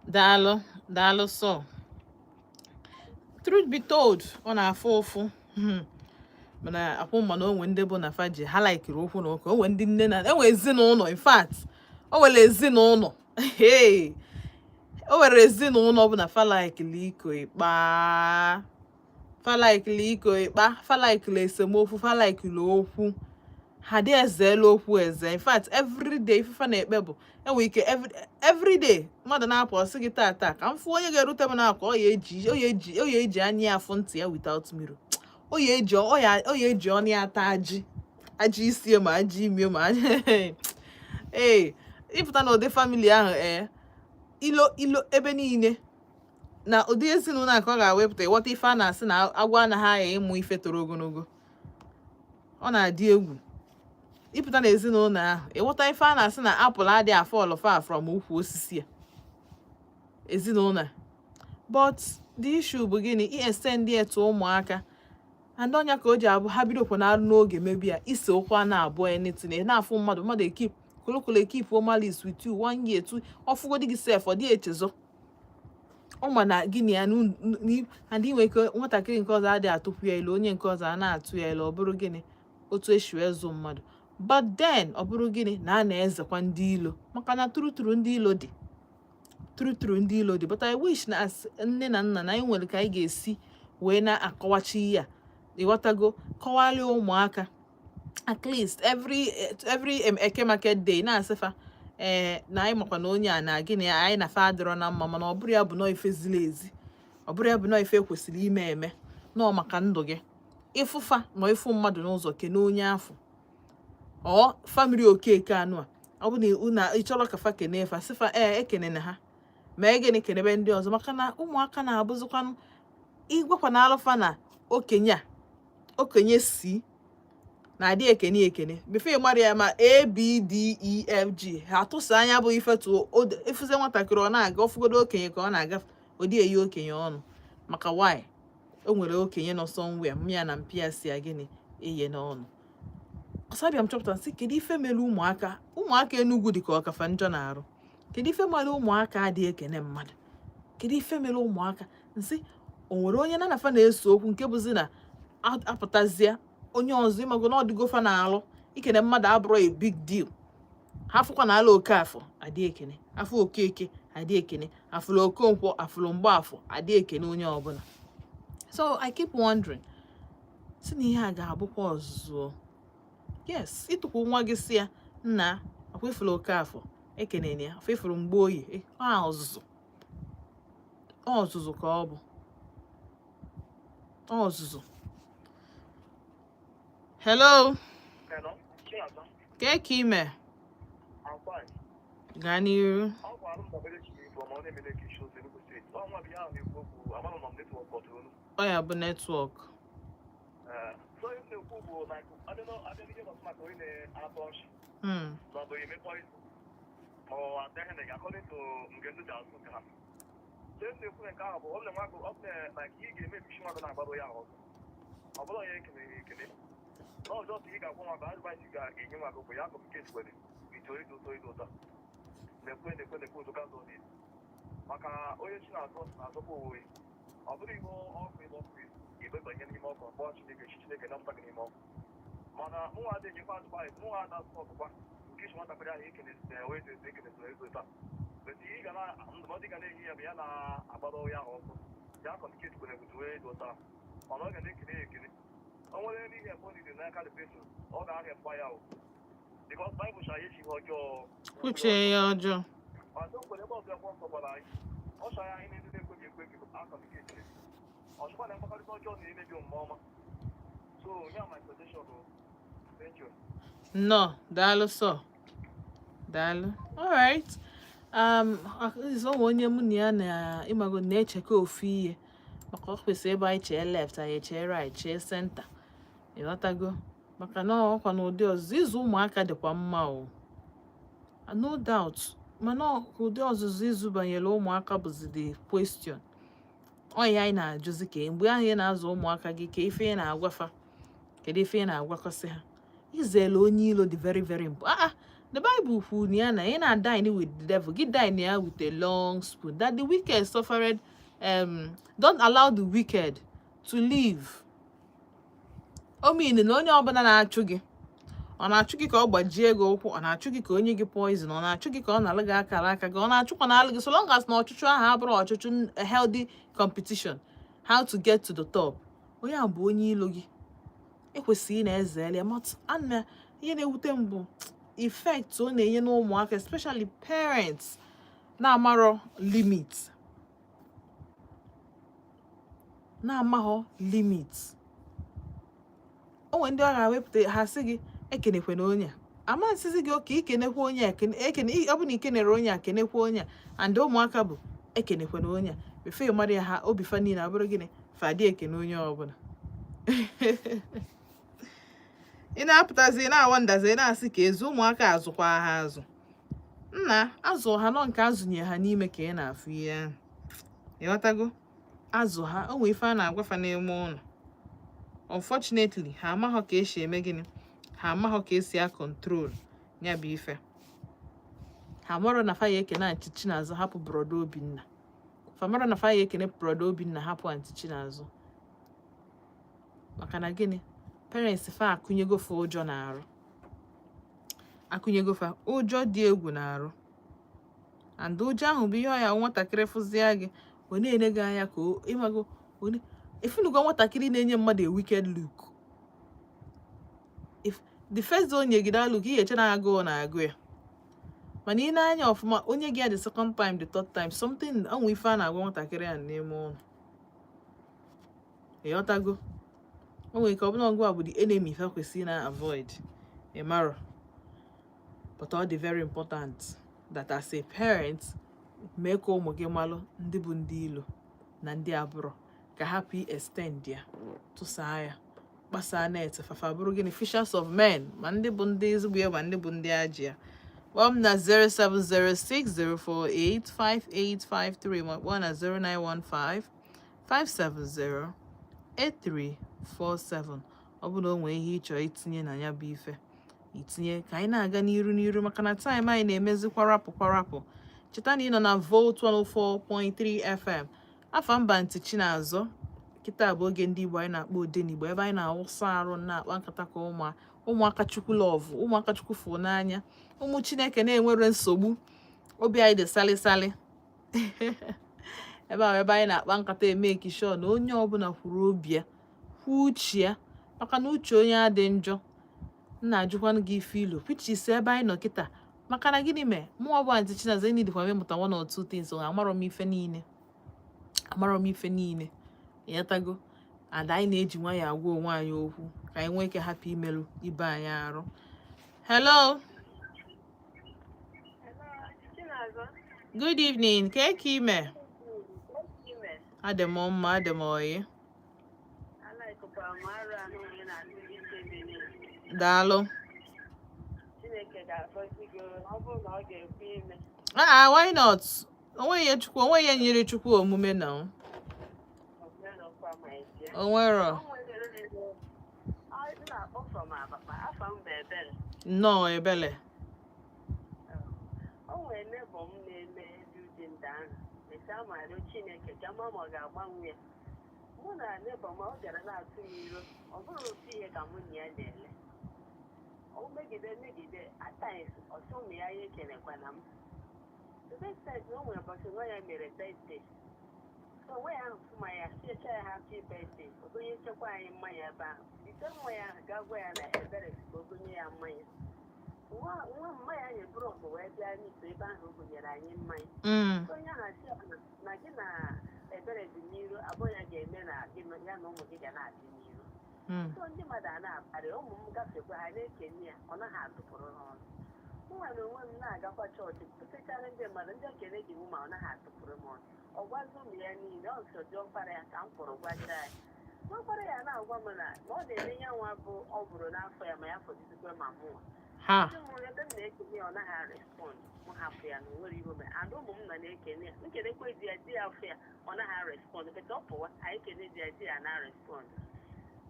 Daalụ, daalụ. So truth be told, ọ na-afụ ụfụ. Mana akwụ, mana onwe ndị bụ na fa ji ha laikiri okwu na ụka. Onwe ndị nne na enwe ezinụlọ, in fact, o nwere ezinụlọ, hey, o nwere ezinụlọ bụ na fa laikili iko ịkpa, fa laikili iko ịkpa, fa laikili esemokwu, fa laikili okwu, ha dị ezela okwu eze. In fact, everyday ifefa na-ekpe bụ enwere ike everyday mmadụ na-apụ, ọsị gị taa taa ka m fụ onye ga-erute m n'akwa. Ọ ya eji anya ya afụ ntị ya without mirror. Ọ ya eji ọnụ ya ata ajị, ajị isi ma ajị imi ma ee. Ịpụta na ụdị family ahụ, ee, ilo ilo ebe niile na ụdị ezinụlọ a ka ọ ga-awepụta. Ịghọta ife a na-asị na agwọ anaghị aya ịmụ ife toro ogologo. Ọ na-adị egwu ịpụta n'ezinụlọ ahụ, ịghọta ife a na-asị na apple adịghị a fall far from ukwu osisi a ezinụlọ a. But the issue bụ gịnị? I extend ya to ụmụaka and ọnya ka o ji abụ ha bidokwa na-arụ n'oge mebi ya ise okwu a na-abụ anything. Ị na-afụ mmadụ, mmadụ ekip kolokolo, ekip malice with you one year, two, ọfụgodi gị sef, ọ dịghị echezọ ọ ma na gịnị ya and inwe ike nwatakịrị nke ọzọ adịghị atụpụ ya ilu, onye nke ọzọ a na-atụ ya ilu. Ọ bụrụ gịnị? Otu esi wee zụ mmadụ. But then ọ bụrụ gịnị na a na-ezekwa ndị ilo, maka na turuturu ndị ilo dị, turuturu ndị ilo dị. But I wish na as nne na nna na anyị nwere ka anyị ga-esi wee na-akọwachi ihe a. Ịghọtago? Kọwalịa ụmụaka at least every Eke market day, na-asịfa ee na anyị makwa na onye a na gịnị anyị na fa adịrọ na mma, mana ọ bụrụ ya bụ nọọ ife ziri ezi, ọ bụrụ ya bụ nọọ ife ekwesịrị ime eme, nọọ maka ndụ gị. Ịfụfa ma ịfụ mmadụ n'ụzọ, kene onye afọ ọ family Okeke anụ a. Ọ bụ na ị chọrọ ka fa kene fa, sịfa ee, ekene na ha mee gịnị, kenebe ndị ọzọ, maka na ụmụaka na-abụzikwanụ ịgwakwa na alụfa na okenye a okenye si na-adị ekene ekene before ị mara ya ma A, B, D, E, F, G, ha atụsa anya bụ ifetu ịfụzie nwatakịrị, ọ na-aga ọfụgodo okenye ka ọ na-agafe, ọ dị eyi okenye ọnụ. Maka why? O nwere okenye nọ somewhere mmịa na mpịa si ya gịnị eye n'ọnụ. Ọsabịa m chọpụtara sị, kedu ife mere ụmụaka, ụmụaka Enugwu dị ka ọkafa njọ na-arụ? Kedu ife mere ụmụaka adịghị ekene mmadụ? Kedu ife mere ụmụaka nsị o nwere onye na nafa na-eso okwu nke bụzi na apụtazie onye ọzọ, ịmago na ọdịgo fa na-alụ ikene mmadụ abụrụ a big deal. Ha fụkwa na ala Okafọ adị ekene afọ Okeke. Adị ekene afụlụ Okonkwo, afụlụ Mgbafọ, adị ekene onye ọbụla. So I keep wondering si na ihe a ga-abụkwa ọzụzụ. Yes, ịtụkwu nwa gị si ya, "Nna, akwa ifuru Okafọ, ekenene ya, afọ ifuru Mgbe Oyi." Ọ ọzụzụ, ọ ọzụzụ ka ọ bụ, ọ ọzụzụ. Hello. Hello, Chinasa. Kee ka ime? I'm fine. Gaa n'iru. Ọ bụ alụ ndabere chi from ọ na-emele ka isi ozi Enugu Steeti. Ọ nwa bụ ya ahụ na-ekwu okwu, amanụ nọ m network kọtụrụ olu. Ọ ya bụ network. So ihe m na-ekwu bụ na abịa n'ihe gbasara maka onye na-atọ ọchị ma ọ bụ eme poison ma ọ adịghị na according to nke ndị ji asụ nke ha. So ihe m na-ekwu na nke ahụ bụ ọ bụ na nwa gị, ọ bụ na like ihe ị ga-eme bụ isi nwa gị na-agbado ya ahụ ọsọ. Ọ bụrụ onye ekele ekele. Na ọjọọ ị ga-agwa nwa gị, advice ị ga-enye nwa gị bụ ya communicate were ito ịdị ụtọ, ịdị ụtọ. Na-ekwe na-ekwe na-ekwe ụtọ ka ndụ dị. Maka onye chi na-azọ na-azọkwa onwe. Ọ bụrụ ihe ọkụ ịgba ọkụ, igbe banye n'ime ọkụ, kpọọ Chineke, chi Chineke napụta gị n'ime ọkụ. Mana mụnwa adịghị enyekwa advice, mụnwa ada ọkụkwa nke isi nwatakịrị ahụ ekene wee eze ekene eze taa. But ihe ị ga na ndụmọdụ ị ga na-enye ya bụ ya na-agbado ya ahụ ọsọ, ya communicate kwere with wee dị ụtọ, mana ọ ga na-ekele ya ekele. O nwere n'ihe ebe ọ niile n'aka the person, ọ ga-ahịa mgba ya o, because Bible chara echi ihe ọjọọ. Kwuchie ya ọjọọ. Ọzọ kwere ebe ọbụla akwụkwọ nsọ gwara anyị, ọ chọrọ anyị na-ndị na-ekweghị ekwe gị a communicate. Ọzọkwa na mkpakọrịta ọjọọ na-emebi omume ọma. So yeah, my suggestion o. Thank you. Nnọọ, daalụ sọ, daalụ. Alright, o nwe onye mụ na ya na ịmago na-echekwa ofu ihe, maka ọ kwesịrị ebe anyị chee left, anyị echee right, chee center, ịghọtago? Maka na ọkwa na ụdị ọzụzụ ịzụ ụmụaka dịkwa mma o, no doubt, mana ụdị ọzụzụ ịzụ banyere ụmụaka bụzi the question. Ọ ya anyị na-ajụzi, ka mgbe ahụ ị na-azụ ụmụaka gị, ka ife ị na-agwafa, kedu ife ị na-agwakọsị ha? Izele onye ilo dị very very important. Ah ah, the Bible kwuru na ya na ị na-dine with the devil, gị dine ya with a long spoon, that the wicked suffered, don't allow the wicked to live. O mean na onye ọbụla na-achụ gị, ọ na-achụ gị ka ọ gbajie gị ụkwụ, ọ na-achụ gị ka onye gị poison, ọ na-achụ gị ka ọ na-alụ gị akara aka gị, ọ na-achụkwa na-alụ gị, so long as na ọchụchụ ahụ abụrụ ọchụchụ healthy competition, how to get to the top, onye a bụ onye ilo gị, ekwesịghị ị na-ezere ya. Ana ihe na-ewute m bụ effect ọ na-enye n'ụmụaka, especially parents na-amarọ limit, na-amaghọ limit. O nwere ndị ọ ga-awepụta ha sị gị ekenekwana onye a, amasịzi gị oke ikenekwa onye a, ekene ọ bụ na ikenere onye a, kenekwa onye a. And ụmụaka bụ ekenekwana onye a befe mara ya, ha obi fa niile abụrụ gịnị? Fadị ekene onye ọbụla. Ị na-apụtazi, ị na-awa ndazi, ị na-asị ka ezi ụmụaka azụkwa ha azụ. Nna azụ ha nọ nke azụnye ha n'ime ka ị na-afụ ihe ahụ, ịghọtago? Azụ ha, o nwee ife a na-agwafa n'ime ụlọ. Unfortunately, ha amaghọ ka esi eme gịnị, ha amaghọ ka esi a control ya bụ ife. Ha marọ na fa ya ekene Aunty Chinazụ, hapụ Brother Obinna. Fa marọ na fa ya ekene Brother Obinna, hapụ Aunty Chinazụ. Maka na gịnị? Parents fa akụnyego fa ụjọ na-arụ, akụnyego fa ụjọ dị egwu na-arụ, and ụjọ ahụ bụ ihe ọ ya nwatakịrị fụzia gị, ọ na-ene gị anya ka ịmago efunugo. Nwatakịrị na-enye mmadụ a wicked look, if the first day o nye gị that look, ihe eche na agụụ na-agụ ya, mana ị na-anya ọfụma, onye gị ya the second time, the third time, something onwe ife a na-agwa nwatakịrị a n'ime ụlọ, ịghọtago? O nwere ike ọ bụla ọgụ a bụ the enemy fa kwesịrị na avoid, ị marọ. But ọ dị very important that as a parent, mee ka ụmụ gị malụ ndị bụ ndị ilo na ndị abụrọ, ka hapụ extend ya, tụsaa ya, kpasaa net fafa, bụrụ gịnị? Fishers of men, ma ndị bụ ndị ezigbo ya, ma ndị bụ ndị ajị ya. Kpọọ m na 07060485853, ma kpọọ na 0915 570 8347. Ọ bụ na o nwee ihe ị chọrọ itinye na ya bụ ife itinye, ka anyị na-aga n'iru n'iru, maka na time anyị na-emezi kwarapụ kwarapụ. Cheta na ị nọ na Volt 104.3 FM, afa mba ntị Chinazọ. Kịta bụ oge ndị Igbo anyị na-akpọ Odenigbo, ebe anyị na-awụsa arụ, na-akpa nkata ka ụmụaka Chukwu love, ụmụaka Chukwu fụ n'anya, ụmụ Chineke na-enwere nsogbu, obi anyị dị salịsalị. Ebe a, ebe anyị na-akpa nkata, emeki sure na onye ọbụla kwuru obi ya, kwuo uche ya, maka na uche onye adị njọ. M na-ajụkwanụ gị ife ilu, which is ebe anyị nọ kịta. Maka na gịnị mee mụnwa bụ Aunty Chinazọ enidikwa m ịmụta one or two things. Amarọ m ife niile, amarọ m ife niile, ịghọtago? And anyị na-eji nwayọọ agwa onwe anyị okwu ka anyị nwee ike hapụ imerụ ibe anyị arụ. Hello. Chinazọ. Good evening. Ka ka ime? Ime. Adị m mma, adị m oyi. Alaikụkwa m arụ anụ onye na-atụ ike mene. Daalụ. Chineke ga-agọzi gị ọ bụrụ na ọ ga-ekwe ime. Ah, why not? Onweghị ihe Chukwu, onweghị ihe nyere Chukwu omume na Omenọkwa ma eje. onwero. O nwere ego. Ọ m na-akpọ from Abakpa, afọ m bụ Ebere. Nnọọ, Ebele. O nwere neighbour m na-eme building ahụ. Esi ama arịọ Chineke ka ma ọ ga-agbanwe ya. Mụ na neighbour m, ọ bịara na-atụ m iro, ọ bụrụ otu ihe ka mụ na ya na-ele. O megide megide, at times, ọsọ ụmụ ya ya ekelekwana m. To the extent na o nwere ụbọchị nwa ya mere birthday. So nwa ya ahụ fụ mmanya, siecha ya happy birthday, o gonye chekwa anyị mmanya ebe ahụ. Ite mmanya ahụ gaa gwa ya na Ebere si ka o gonye ya mmanya. Nwa mmanya ahụ eburu ọgụ wee bịa n'ite ebe ahụ o gonyere anyị mmanya. Onye ahụ asị ya na gị na Ebere dị n'iru abụọ ya ga-eme na gị na ya na ụmụ gị ga na-adị n'iru. So ndị mmadụ a na-akparị ụmụ m, gafekwa ha na-ekene ya, ọ naghị atụpụrụ ha ọnụ. Mụ nwa na onwe m na-agakwa chọọchị, pụtachara ndị mmadụ ndị ekele gị mụ, ma ọ naghị atụpụrụ m ọnụ. Ọ gwazi ụmụ ya niile, ọ sọ diọkpara ya ka m kwụrụ gwacha ya. Diọkpara ya na-agwa m na ọ na-eme ya nwa bụ ọ bụrụ n'afọ ya ma ya fọdụzikwa ma mụnwa. Ha. Ndị mụrụ ebe m na-ekene ya, ọ naghị respond. M hapụ ya na o nwere ihe o mere. And ụmụ m nọ na-ekene ya, nkelekwe di ya, di ya afọ ya, ọ naghị respond. Bete ọ pụwa, anyị kene di ya, di ya na respond.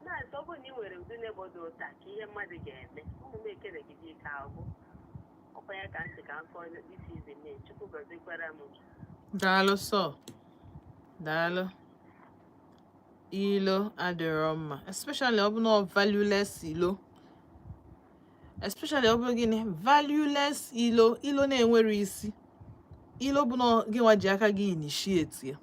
Na-asị ọ bụrụ na ị nwere ụdị neighbour dị ụta ka ihe mmadụ ga-eme, ụmụ m ekele gị ike agwụ. Ọkwa ya ka ntị ka m fọ isi izi mee. Chukwu gọzikwara m. Daalụ sọ, daalụ. Ilo adịrọ mma, especially ọ bụ na ọ valueless ilo, especially ọ bụrụ gịnị, valueless ilo, ilo na-enwere isi, ilo bụ na gị nwa ji aka gị initiate ya.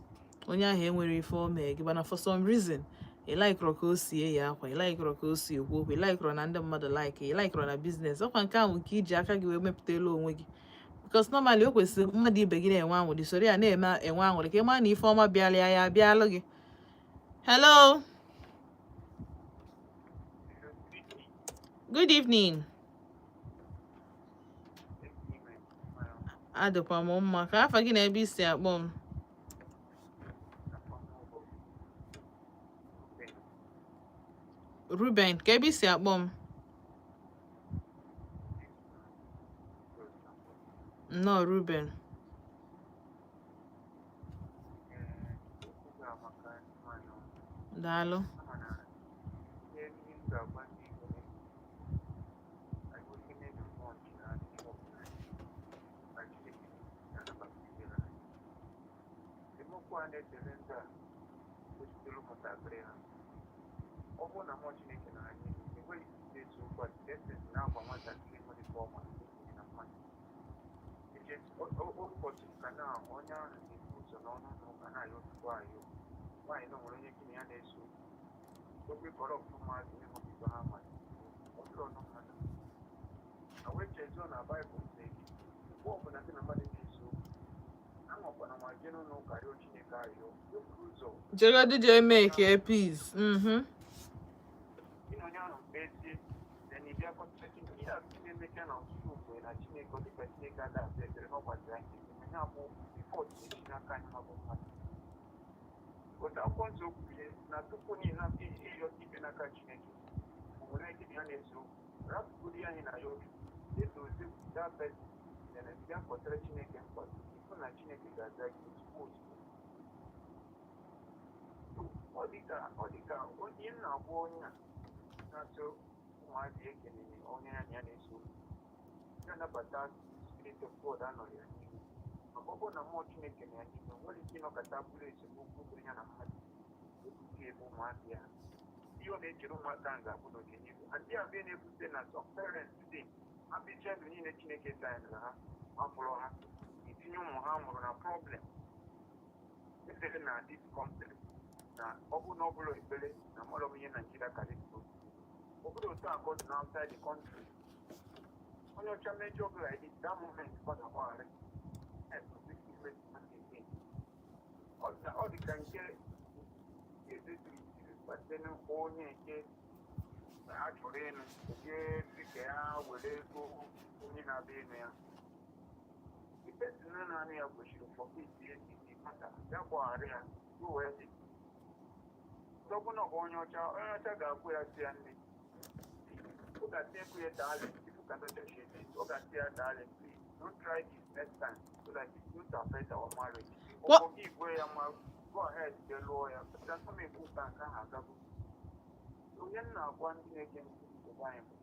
Onye ahụ enwere ife o mee gị, mana for some reason ị laikụrụ ka o si eyi akwa, ị laikụrụ ka o si ekwu okwu, ị laikụrụ na ndị mmadụ like, ị laikụrụ na business ọkwa nke ahụ nke iji aka gị wee mepụtala onwe gị. Because normally o kwesịrị mmadụ ibe gị na-enwe aṅụrị, soro ya na-eme enwe aṅụrị, ka ị mara na ife ọma bịala ya, ya abịalụ gị. Hello, good evening. Adịkwa m mma. Ka afa gị na ebe isi akpọ m? Ruben, ka ebe isi akpọ m? Nnọọ, Ruben. Daalụ. Esemokwu a na-esere ndị a kwesịrị ụmụntakịrị ha. Ọ bụrụ na mmụọ Chineke na anyị enweghị ike isi okwu a essence na-agwa nwatakịrị nwere ike ọma na mmadụ. Ụbọchị ka na onye ahụ na-ebu ụzọ n'ọnụ ụlọ ụka na-ayọ tupu ayọ nwaanyị na nwere onye gị na ya na-eso okwu corrupt ụmụazị ịhụ ha ma ọ dịrọ ọnụ mmadụ na wee chezuo na Baịbụl sị mgbe ọbụla gị na mmadụ na-eso okwu, anwakwana nwa jee n'ụlọ ụka rịọ Chineke arịọ eburu ụzọ. Jegodu jee make a peace. Gị na onye ahụ kpezie, then ị bịa kọta Chineke. Ihe a bụ ihe na-emecha na ọtụtụ mgbe na Chineke ọ dịka Chineke ada asa ekpere na ọ gbaziri anyị nkịtị, ma ya bụ before Chineke n'aka anyị ma bụ mmadụ. Because akwụkwọ nsọ kwuru na tupu na ihe ịyọ ikpe n'aka Chineke, o nwere ike ya na-eso okwu rapụgodi anyị na ya obi edozi that person, then bịa kpọtara Chineke mkpa, ịfụ na Chineke ga-aza gị ozugbo ozugbo. Ọ dịka onye m na-agwa onye a na-asị ụmụazị ekelere onye ya na ya na-eso okwu ya nabata spirit of God anọghị ya n'ihu, maka ọ bụrụ na mmụọ Chineke na ya n'ime, o nwere ike ịnọkọta bụrụ esemokwu dịrị ya na mmadụ ebute ebe ụmụazị ya. Ihe ọ na-echere ụmụaka ahụ ga-abụ n'ọdịnihu adị abịa na-ebute na some parents today abicha ndụ niile Chineke danyere ha ma fụrụ ha etinye ụmụ ha mụrụ na problem. Edere na this country na ọ bụrụ na ọ bụrụ ekpere na mmadụ ihe Naijiria ka dị, ọ bụrụ otu a ka ọ dị na outside the country. Onye ọcha mejọ ọbụla dị, that moment ọ ga-agbaghara. Ọ dị ka nke ezeziri gbasara onye nke ha chọrọ ịnụ, jee sị ka ya were ego onye na-abịa ịnụ ya. Ife si na naanị ya kwesịrị forgive the matter, ya gbaghara ya wee dị. Ọbụna ọ bụ onye ọcha, onye ọcha ga-akwụ ya, si ya nne, ọ ga-asị ekwu ya, "Darling," if you cannot just share it, ọ ga-asị ya, "Darling, please don't try this next time so that it won't affect our marriage." What? Ọ forgive ya ma go ahead jee lụọ ya. But asọ m ekwu ka nke ahụ agago. Onye m na-agwa ndị na-ege ntị nke Baịbụl,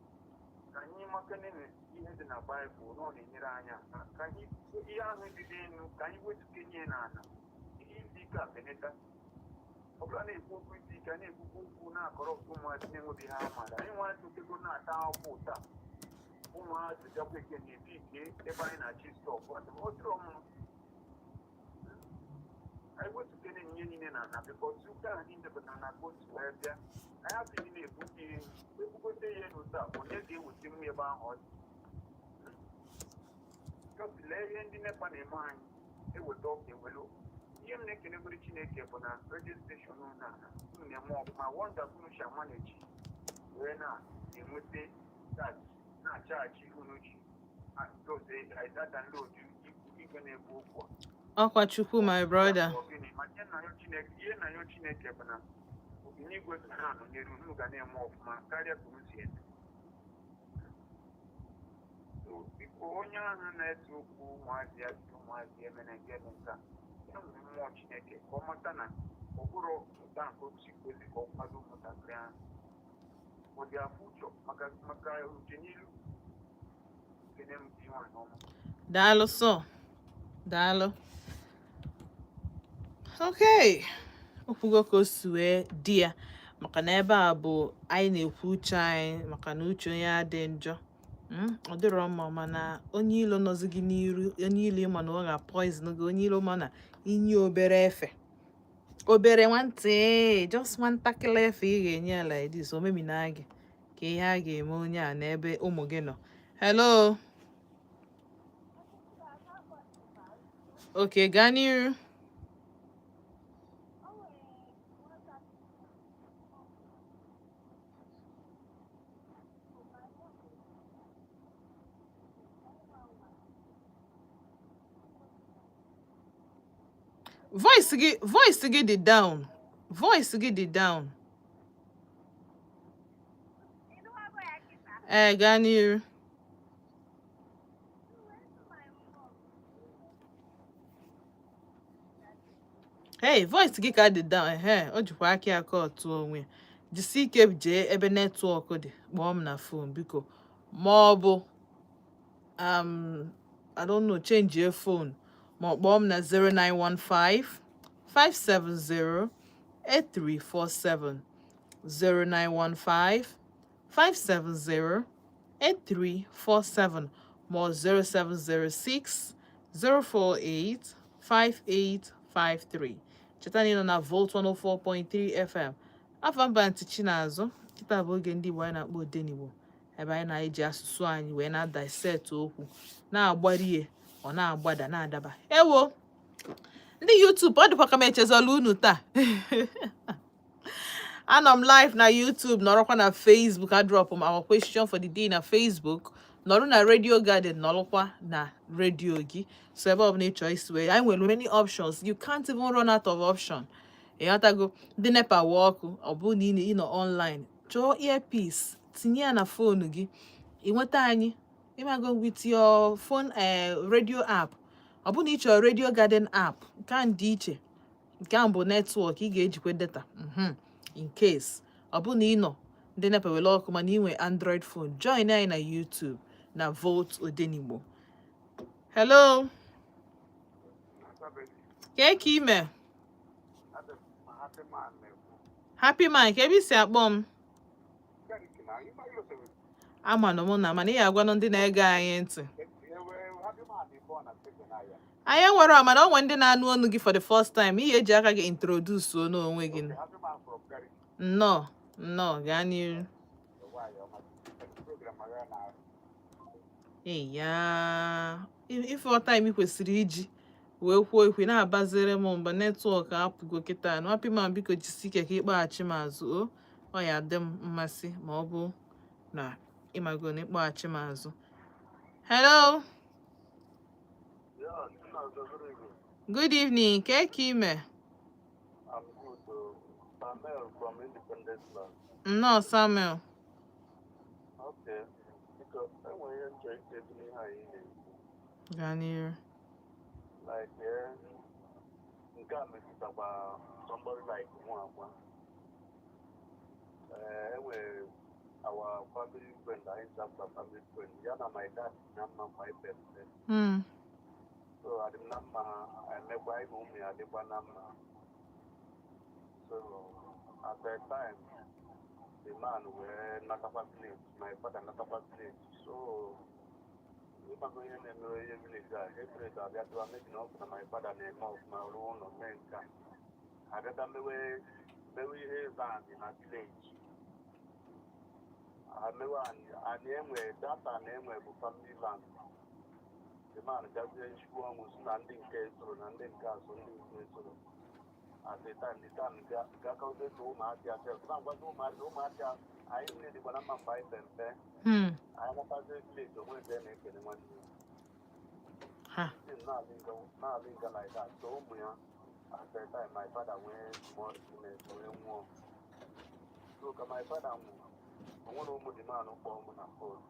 ka anyị makene na ihe dị na Baịbụl na ọ na-enyere anyị aka ka anyị ihe ahụ dị n'elu, ka anyị wetukenye ya n'ala. Ihe isi ike a beneta. Ọ bụla na-ekwu okwu isi ike, a na-ekwukwu okwu na-akọrọ ụmụazị na-enweghị ha amara. Anyị nwa tokego na-ata akwụkwọ ụta, ụmụazị bịakwa eke na-ebi ike ebe anyị na-achị stop. Ọ dịrọ mma. Anyị wetukene ihe niile na ana, because ụka ahụ niile bụ na na ka otu wee bịa. Anyị hapụ ihe na-ebute ihe ebugote ihe n'ụta, onye ga-eweta nwa ebe ahụ? Ọ dị just lee ihe ndị NEPA na-eme anyị, eweta ọkụ, ewelu. Ihe m na-ekenegoro Chineke bụ na radio station unu na unu na-eme ọfụma. Wonder unu si amaneji wee na-enweta charge na-achaji unu ji download igwe na-ekwu okwu a. Ọkwa Chukwu, my brother. Ọ gịnị? Ma ihe na ya Chineke, ihe na ya Chineke bụ na obinyigwe ga na-anọnyere unu, ga na-eme ọfụma karịa ka unu si eme. So, biko, onye ahụ na-ese okwu ụmụazị ya si ụmụazị ya emere nke eme nke a, ya nwere mmụọ Chineke ka ọ mata na ọ bụrụ ụta nke o si kwesị ka ọ kwado ụmụntakịrị ahụ for their future, maka ọdịnihu. Kene m dị nwaanyị ọma. Daalụ sọ, daalụ. Okay, okwugo ka o si wee dị ya, maka na ebe a bụ anyị na-ekwu uche anyị, maka na uche onye adị njọ. Ọ dịrọ mma, mana onye ilo nọzi gị n'iru, onye ilo ịma na ọ ga-poison gị, onye ilo ma na inye obere efe, obere nwantị, just nwantakịrị efe ị ga-enye ya like this, o memina gị. Ka ihe a ga-eme onye a n'ebe ụmụ gị nọ. Hello, okay, gaa n'iru. Voice gị dị down, voice gị dị down. Ee, gaa n'iru. Hey, voice gị ka dị down. Ehe, o jikwa aka ya ka ọ tụọ onwe ya. Jisi ike jee ebe network dị, kpọọ m na phone biko, ma ọ bụ I don't know, change your phone, ma ọ kpọọ m na 0915 570 8347, 0915 570 8347, ma ọ 0706 048 5853. Cheta na ị nọ na Volt 104.3 FM. Afọ mba ntị Chinazụ. Kịta bụ oge ndị Igbo anyị na-akpọ Odenigbo, ebe anyị na-eji asụsụ anyị wee na-dissect okwu, na-agbarie, ọ na-agbada, na-adaba. Ewo, ndị YouTube, ọ dịkwa ka m echezọla unu taa. Anọ m live na YouTube, nọrọkwa na Facebook. A drop m our question for the day na Facebook, nọrọ na Radio Garden, nọrọkwa na radio gị. So ebe ọbụla ị chọọ isi wee, anyị nwere many options. You can't even run out of option. Ịghọtago? Ndị NEPA wee ọkụ, ọ bụrụ na ị nọ online, chọọ earpiece, tinye ya na phone gị, ị nweta anyị. Ịmago, with your phone radio app. Ọ bụrụ na ị chọrọ Radio Garden app, nke a dị iche, nke ahụ bụ network ị ga-ejikwa data. In case ọ bụrụ na ị nọ ndị NEPA were ọkụ mana ị nwe Android phone, join anyị na YouTube na Volt Odenigbo. Hello, kee ka ime? Happy man, ka ebe isi akpọ m? Ama nọ mụ na, mana ị ga-agwanụ ndị na-ege anyị ntị. Anyị enwere, mana o nwere ndị na-anụ ọnụ gị for the first time. Ihe eji aka gị introduce onwe gị. Okay, Happy Man from Gary. Nnọọ, nnọọ, gaa n'iru. Nwaanyị ọma. Program agha na Eya, ife time ị kwesịrị iji wee kwuo ekwe na-abaziri m mba, network apụgo kịta. Na Happy Man, biko jisi ike ka ịkpọghachi m azụ. O ọ ya dị m mmasị ma ọ bụ na ịmago na ịkpọghachi m azụ. Hello. Yeah, Chinazọ, good evening. Good evening. Ke ka ime? I'm good. Samuel from Independence Land. Nnọọ, Samuel. Okay. Biko, enwere ihe nchọ ike dị n'ihe anyị na-ekwu. Gaa n'iru. Like, nke a metụtakwa somebody like mụ akwa. Enwere our family friend, anyị chapter family friend, ya na my dad na mma ma ipe mpe. So adị m na mma ha, emekwa anyị na ụmụ ya adịkwa na mma. So at that time, the man wee natakwa village, my father natakwa village. So ịgbago ihe na-emere ihe village a, hatred abịatụwa, mebi na ọ bụ na my father na-eme ọfụma, rụọ ụlọ, mee nka, abịata mewe ihe ịza anị na village. Amewe anị, anị enwe data na enwe bụ family land. The man gazie nshikwu ọnwụ si na ndị nke soro na ndị nke a so, ndị nke soro. At the time, the time gakọzie ka ụmụazị ya sef na-agwazi ụmụazị, ụmụazị ya, anyị niile dịkwa na mma mgbe anyị pe mpe. Anyị natazie village, onwe ebe na-ekele nwanne ya. Ha. Thing na-alị nga like that. So ụmụ ya, at the time my father nwee small illness wee nwụọ. So ka my father nwụrụ, o nwere ụmụ the man kpọọ mụ na phone,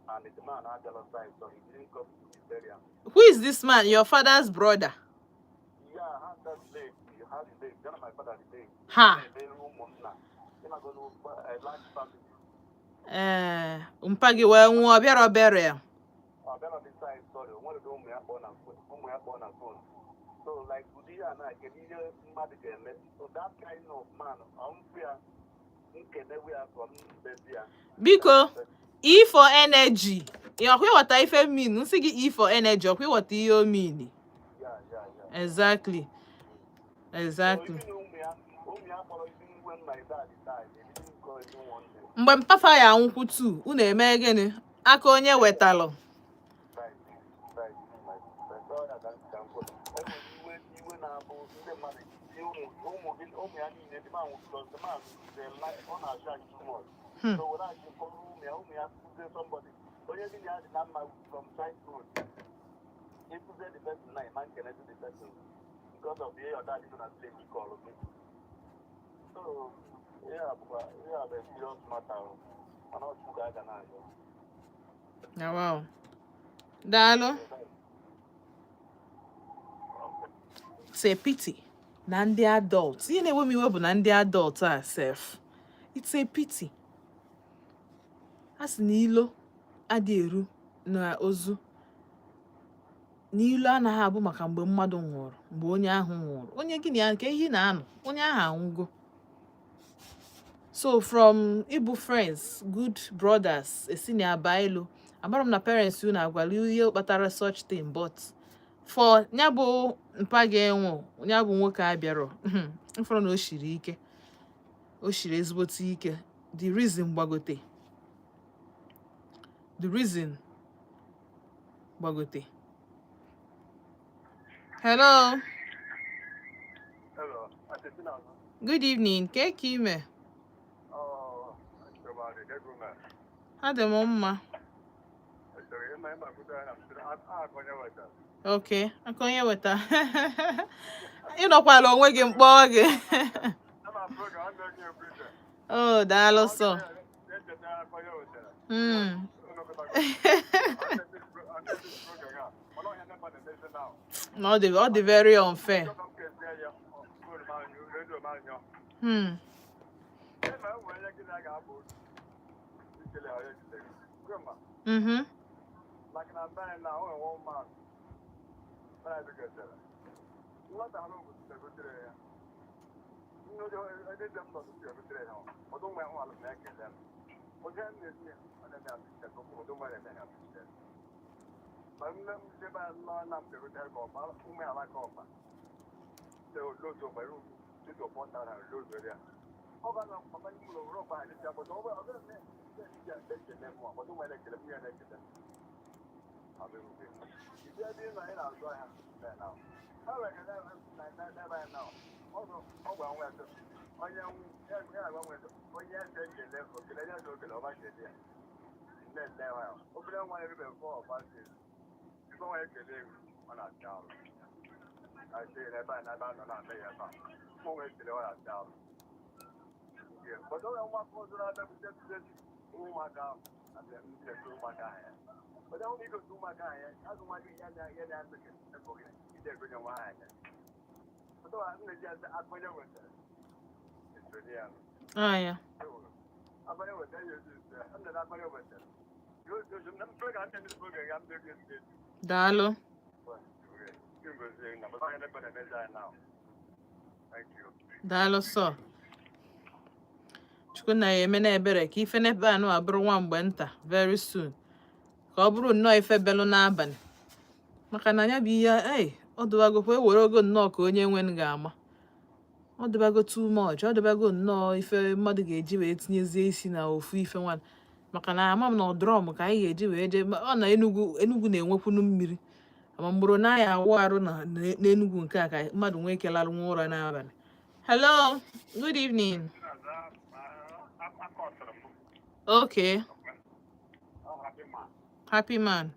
and the man abịala side, so he didn't come to the burial. Who is this man? Your father's brother? Yeah, ha that late, ha the late, ya na my father the late. Ha. Na-emere ụmụnna, ịmago na large family. Ee, mpa gị wee nwụọ, bịara burial. Ọ bịara the side, sorry, o nwere ụmụ ya kpọọ na phone, ụmụ ya kpọọ na phone. So like ụdị ihe a na, kedu ihe mmadụ ga-eme? So that kind of man, ọmfụ ya, nkenewe ya from mbezi ya. Biko, E for energy. Ị ọkwa ịghọta ife mean nsị gị E for energy? Ọkwa ịghọta ihe o mean? Yeah. Exactly. So even ụmụ ya kpọrọ, even when my dad died, they didn't call even one day. Mgbe mpafa ya anwụkwu tu, unu eme gịnị? Aka onye wetalụ. Right. So ya ka m kwuru. Enwere iwe na-abụ ndị mmadụ ji ụmụ gị, ụmụ ya niile, the man plus the man is a ọ na-achụ anyị too much. So were achị kpọrọ ụmụ ya kụzie somebody. Onye gị na ya dị na mma from childhood. Ịkụzie the person na ịma nkene to the person because of the your dad nọ na village call gị. So ihe a bụkwa ihe a bụ a serious matter o. Mana ọ Chukwu ka a ga na-ayọ. Na wow, daalụ. It's a pity na ndị adult, ihe na-ewe m iwe bụ na ndị adult a sef, it's a pity. A sị na ilo adị eru na ozu, na ilo anaghị abụ maka mgbe mmadụ nwụrụ, mgbe onye ahụ nwụrụ, onye gị na ya nke ihe na-anọ, onye ahụ anwụgo. So from ịbụ friends, good brothers, esi na aba elu. Amara m na parents unu agwala ihe kpatara such thing, but for ya bụ mpa ga-enwụ, ya bụ nwoke a bịarọ mfọrọ na o shiri ike, o shiri ezigbote ike. The reason gbagote, the reason gbagote. Hello. Hello, Aunty. Good evening. Ke ka ime? Oh, Achọbadị, gentleman. Adị m mma. Achọrọ ịma kwudo na m sịrị aka onye wetara. Okay, aka onye weta. Ịnọkwala onwe gị mkpọọ gị. Ama program a na-ege every day. Oh, daalụ sọ. Na-echeta aka onye wetara. Mana ọhịa ndị mmadụ na-eme now. Na ọ dị very unfair. Chọọ ka m kezie ya, phone m anyụ, redio m anyụ. Ema enwe onye gị na ya ga-abụ otu. Ikele ahụ ekele gị. Grandma, like na be anyị na o nwere one man be anyị dịgasịrị. Nwata ahụ gotere ya. Nne onye dị m nọ gotere ya. Ọdụ nwa ya hụ ala na-ekele m. Onye m na-esi ya, ọ na-eme appreciate, ọdụ nwa ya na-eme ya appreciate. Ma nne m jebe nọ na m bịarutere ka ọba ụmụ ya alaka ọba lodo gbara ugwu tutu pọta na lodo ya ọ ga na papa ndị mụrụ were ọkpa anyị bịa bọtọ ọ bụrụ na ekele mụ ọbọdụ nwere ekele m ya na-ekele ibi ebe ị nọ ị na-azụ ahịa na ha nwere n'ebe anyị na ọ gwa nwa ya onye ya agwa nwa onye eze ekele okele ya eze okele ọba kele ya nne nne ya obere nwa ya erube fọ ọba si ife nwa ekele egwu ọ na-acha arụ asị n'ebe a n'ebe a nọ na-eme ya ebe a mụ nwa ekele ọ na-acha arụ bọdụ onye nwa afọ ọzọ na-abịa bute bute ụmụaka ahụ abịa ndị eke ụmụaka ahụ ya bọdụ ahụ igosi ụmụaka ahụ ya azụ nwa gị ya na ya na asị gị ebo gị ide egonye nwa ahụ ya bọdụ nne ji asị akpọnye wetara esonye ya. Ah, ya. Akpọnye wetara ya ezu ezu ya nne na akpọnye wetara ya ozu ozu na mfe ka nne ndị oge ga ndị oge ndị Daalụ. Thank you. Daalụ sọ. Chukwu na ya eme na ebere ka ife n'ebe anụ abụrụ nwa mgbe nta, very soon, ka ọ bụrụ nnọọ ife belụ n'abalị, maka na ya bụ ihe ei ọ dụbagokwa ewere ogo nnọọ ka onye nwe ga-ama. Ọ dịbago too much, ọ dịbago nnọọ ife mmadụ ga-eji wee tinyezie isi na ofu ife nwa, maka na ama m na ọdrọm ka anyị ga-eji wee jee ọ na Enugu. Enugu na-enwekwunu mmiri ama mgboro na ya awụ arụ na n'Enugu nke a ka mmadụ nwee ike larụ nwa ụra n'abalị. Hello, good evening. Okay, happy man,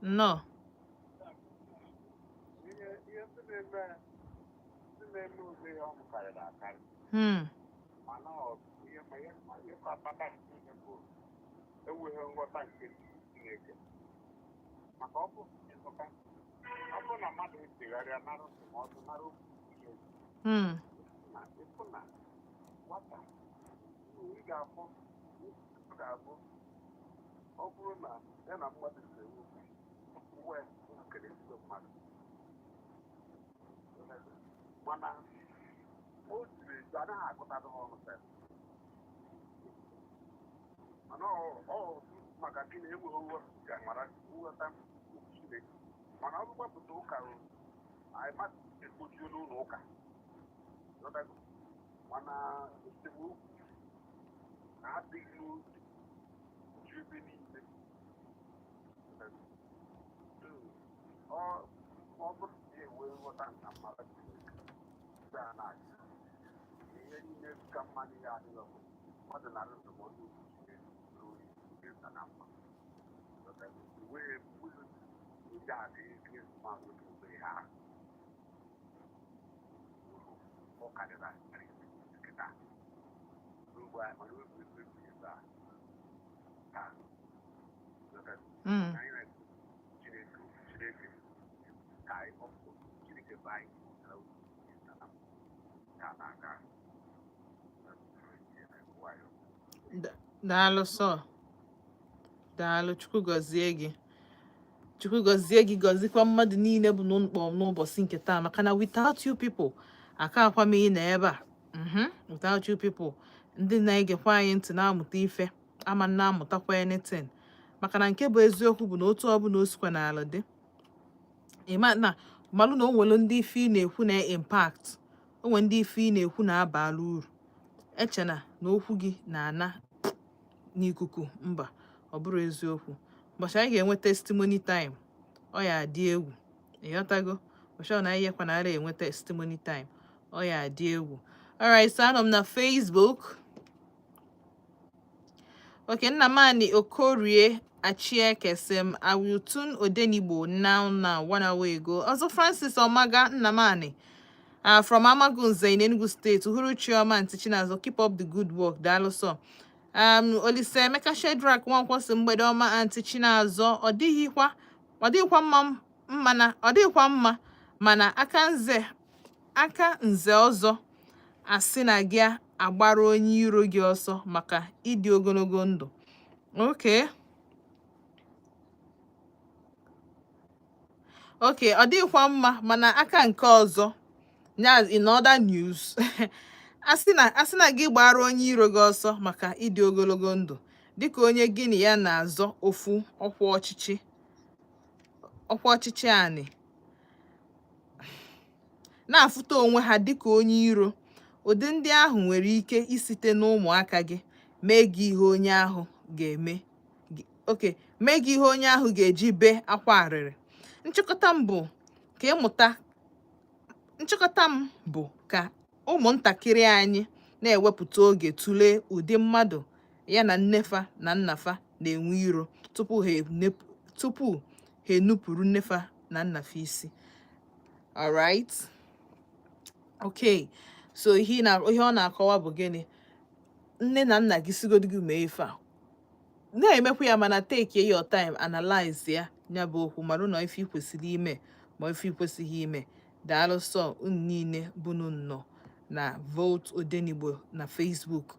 nnọọ. Ihe ndị na-eme ụdị ihe ọmụ karịrị akarị, mana ọ ihe ma ihe ihe ka akpata ihe bụ enweghị nghọta nke Chineke, maka ọ bụ ịzụta ọ bụrụ na mmadụ echegharịa, nara ndụmọdụ, nara okwu Chineke, na ịfụ na nwata ị ga-afụ ọ ga-abụ ọ bụrụ na ya na mmadụ si okwu wee nkere ezigbo mmadụ, mana o jiri eju anaghị agụtadụ ha ọnụ sef. Mana ọ maka gịnị? Enweghị nghọta mara nghọta okwu Chineke. Mana ọ bụgbapụta ụka o, anyị mmadụ ekpochie n'ụlọ ụka. Ghọtago? Mana esemokwu na-adịghị otu ju ebe niile. Ghọtago? So, ọ bụrụ na enwe nghọta nka mara Chineke mgbe a na-achị ihe niile ka mma n'ihe adịghị bụ mmadụ na ndụmọdụ okwu Chineke ruo ịza na mma. Ghọtago? Wee mgbe ndị a dị ike mmadụ dị obere ha ọ karịrị akarị nkịta n'ugbo anyị, mana obi ebe ebe a taa. Ghọtago? Anyị na Chineke, Chineke ka anyị ọkụ Chineke bụ anyị na ka na-aga nwayọ. Daalụ sọ, daalụ. Chukwu gọzie gị, Chukwu gọzie gị, gọzikwa mmadụ niile bụ n'ụkpọ n'ụbọchị nke taa, maka na without you people aka akwa m ị na ebe a. Without you people ndị na-egekwa anyị ntị na-amụta ife ama na-amụtakwa anything, maka na nke bụ eziokwu bụ na otu ọbụla o sikwa n'ala dị ịma na malụ na o nwere ndị ife ị na-ekwu na impact, o nwere ndị ife ị na-ekwu na-abala uru. Echena na okwu gị na-ana n'ikuku, mba, ọ bụrụ eziokwu. Ụbọchị anyị ga-enwe testimony time, ọ ya adị egwu, ịghọtago? Ụbọchị ọ na anyị ekwanara enwe testimony time, ọ ya adị egwu. Alright, so anọ m na Facebook. Okay, Nnamani Okorie Achieke sị m, "I will tune Odenigbo now now," one hour ago. Also Francis Omaga Nnamani from Amagunze in Enugu State. Uhuru Chioma and Chinazo, keep up the good work. Daalụ sọ. Olise Emeka Shedrack Nwankwo sị, "Mgbede ọma, Aunty Chinazọ. Ọ dịghịkwa mma mana ọ dịghịkwa mma, mana aka nze aka nze ọzọ asị na gị agbara onye iro gị ọsọ maka ịdị ogologo ndụ." Okay, ọ dịghịkwa mma, mana aka nke ọzọ ya, in other news, asị na gị gbara onye iro gị ọsọ maka ịdị ogologo ndụ dịka onye gị na ya na-azọ ofu ọkwa ọchịchị. Ọkwa ọchịchị anị na-afụta onwe ha dịka onye iro. Ụdị ndị ahụ nwere ike isite n'ụmụaka gị mee gị ihe onye ahụ ga-eme oke mee gị ihe onye ahụ ga-eji bee akwa arịrị. Nchịkọta m bụ ka ịmụta, nchịkọta m bụ ka ụmụntakịrị anyị na-ewepụta oge tụlee ụdị mmadụ ya na nnefa na nnafa na-enwe iro tupu ha enupụrụ nnefa na nnafa isi. Alright, okay, so ihe ọ na-akọwa bụ gịnị? Nne na nna gị sigodo gị mee ife a, na-emekwa ya, mana take your time, analyze ya. Ya bụ okwu mara na ife ị kwesịrị ime ma ife ị kwesịghị ime. Daalụ sọ unu niile bunu nnọọ na Volt Odenigbo na Facebook.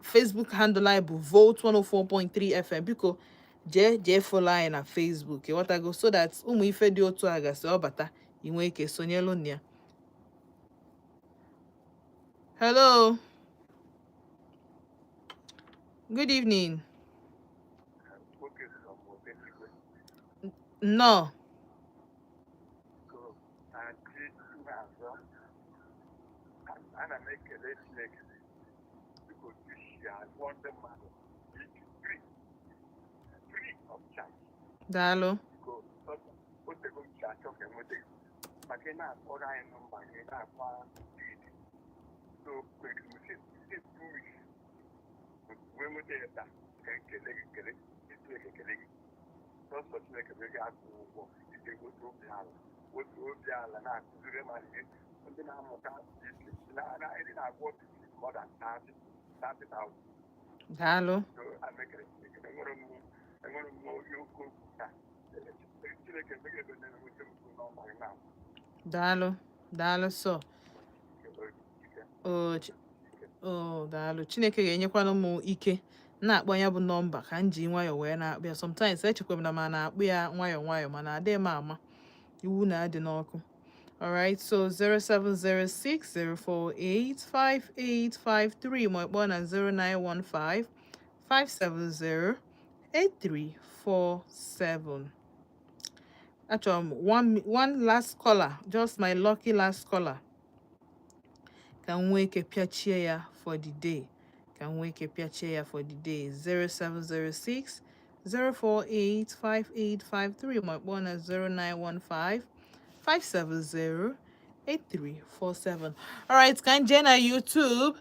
Facebook handle anyị bụ Volt 104.3 FM. Biko jee jee follow anyị na Facebook, ịghọtago, so that ụmụ ife dị otu a gasị ọbata, ị nwee ike sonyelu na ya. Hello, good evening. Nwoke sọ m Odenigwe. Nnọọ. Ko Aunty Chinazọ, ana m ekele Chineke dịka otu si agwọ ndị mmadụ free, free of charge. Daalụ. Biko, otego m si achọ ka enweta gị maka ị na-akpọrọ anyị nọmba gị na-akpa lead, so kwere m si 2 weeks wee nweta ya taa ka ekele gị, kele Chineke, kele gị sọsọ. Chineke bụ gị akwụ ụgwọ ije wetu obi ala, wetu obi ala na-akụziri mmadụ ihe, ndị na-amụta BP ndị na-agwọ BP more than 30 30,000. Daalụ. So amekere Chineke, enwere m oge oke okwu ka Chineke emeghe ebe na-enweta m nọmba gị na Daalụ, daalụ sọ. Ekele gị. O o, daalụ. Chineke ga-enyekwanụ m ike na-akpọ ya bụ nọmba ka m ji nwayọọ wee na-akpọ ya. Sometimes echekwa m na ma na-akpọ ya nwayọọ nwayọọ, mana adịghị m ama iwu na-adị n'ọkụ. Alright, so 07060485853, ma ọ kpọọ na 0915 570 8347. Achọrọ m one last caller, just my lucky last caller, ka m nwee ike pịachie ya for the day, ka m nwee ike pịachie ya for the day. 0706 048 5853, ma kpọọ na 0915 570 8347. Alright, ka m jee na YouTube.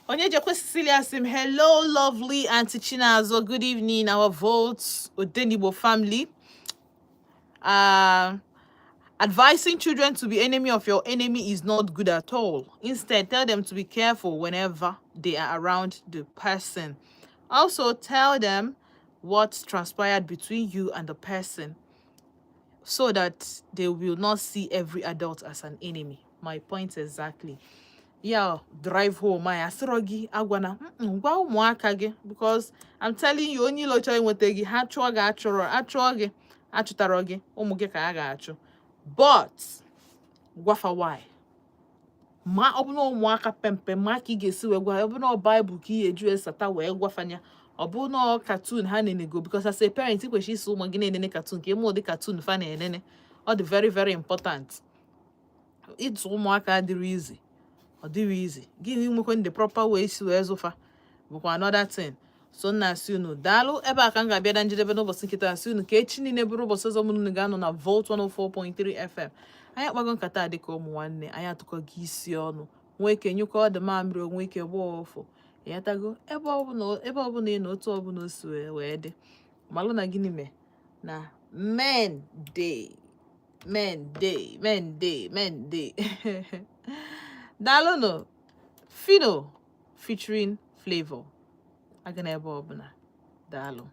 Onyejekwe Cecilia sị m, "Hello, lovely Auntie Chinazo. Good evening, our Volt Odenigbo family. Advising children to be enemy of your enemy is not good at all. Instead, tell them to be careful whenever they are around the person. Also, tell them what transpired between you and the person so that they will not see every adult as an enemy." My point exactly. Ya drive home anyị asịrọ gị agwana gwa ụmụaka gị, because I'm telling you, onye ilo chọrọ inweta gị, ha chụọ gị, achụrọ achụọ gị, achụtarọ gị, ụmụ gị ka a ga-achụ. But gwafa why ma ọ bụ na ụmụaka pempe ma ka ị ga-esi wee gwa ha, ọ bụ na ọ Baịbụl ka ị ga-eji wee sata wee gwafanya, ọ bụ na ọ cartoon ha nenego, because as a parent, ị kwesịrị isi ụmụ gị na-enene cartoon ka ịma ụdị cartoon fa na-enene. Ọ dị very, very important. Ịzụ ụmụaka adịrị easy, ọ dịrị easy. Gịnị nwekwa the proper way isi wee zụfa bụkwa another thing. So nna asị unu daalụ. Ebe a ka m ga-abịa na njedebe n'ụbọchị nkịta. Asị unu ka echi niile bụrụ ụbọchị ọzọ mụ na unu ga-anọ na Volt 104.3 FM. Anyị akpago nkata a dịka ụmụ nwanne anyị, atụkọgo isi ọnụ, nwee ike nyụkọ ọdụ mamịrị, onwe ike gbaa ọfụ ịghọtago. Ebe ọbụla ị nọ, otu ọbụla o si wee dị, malụ na gịnị mee na men day, men day, men day, men day. Daalụnụ. Fino featuring Flavor aga n'ebe ọbụla. Daalụ.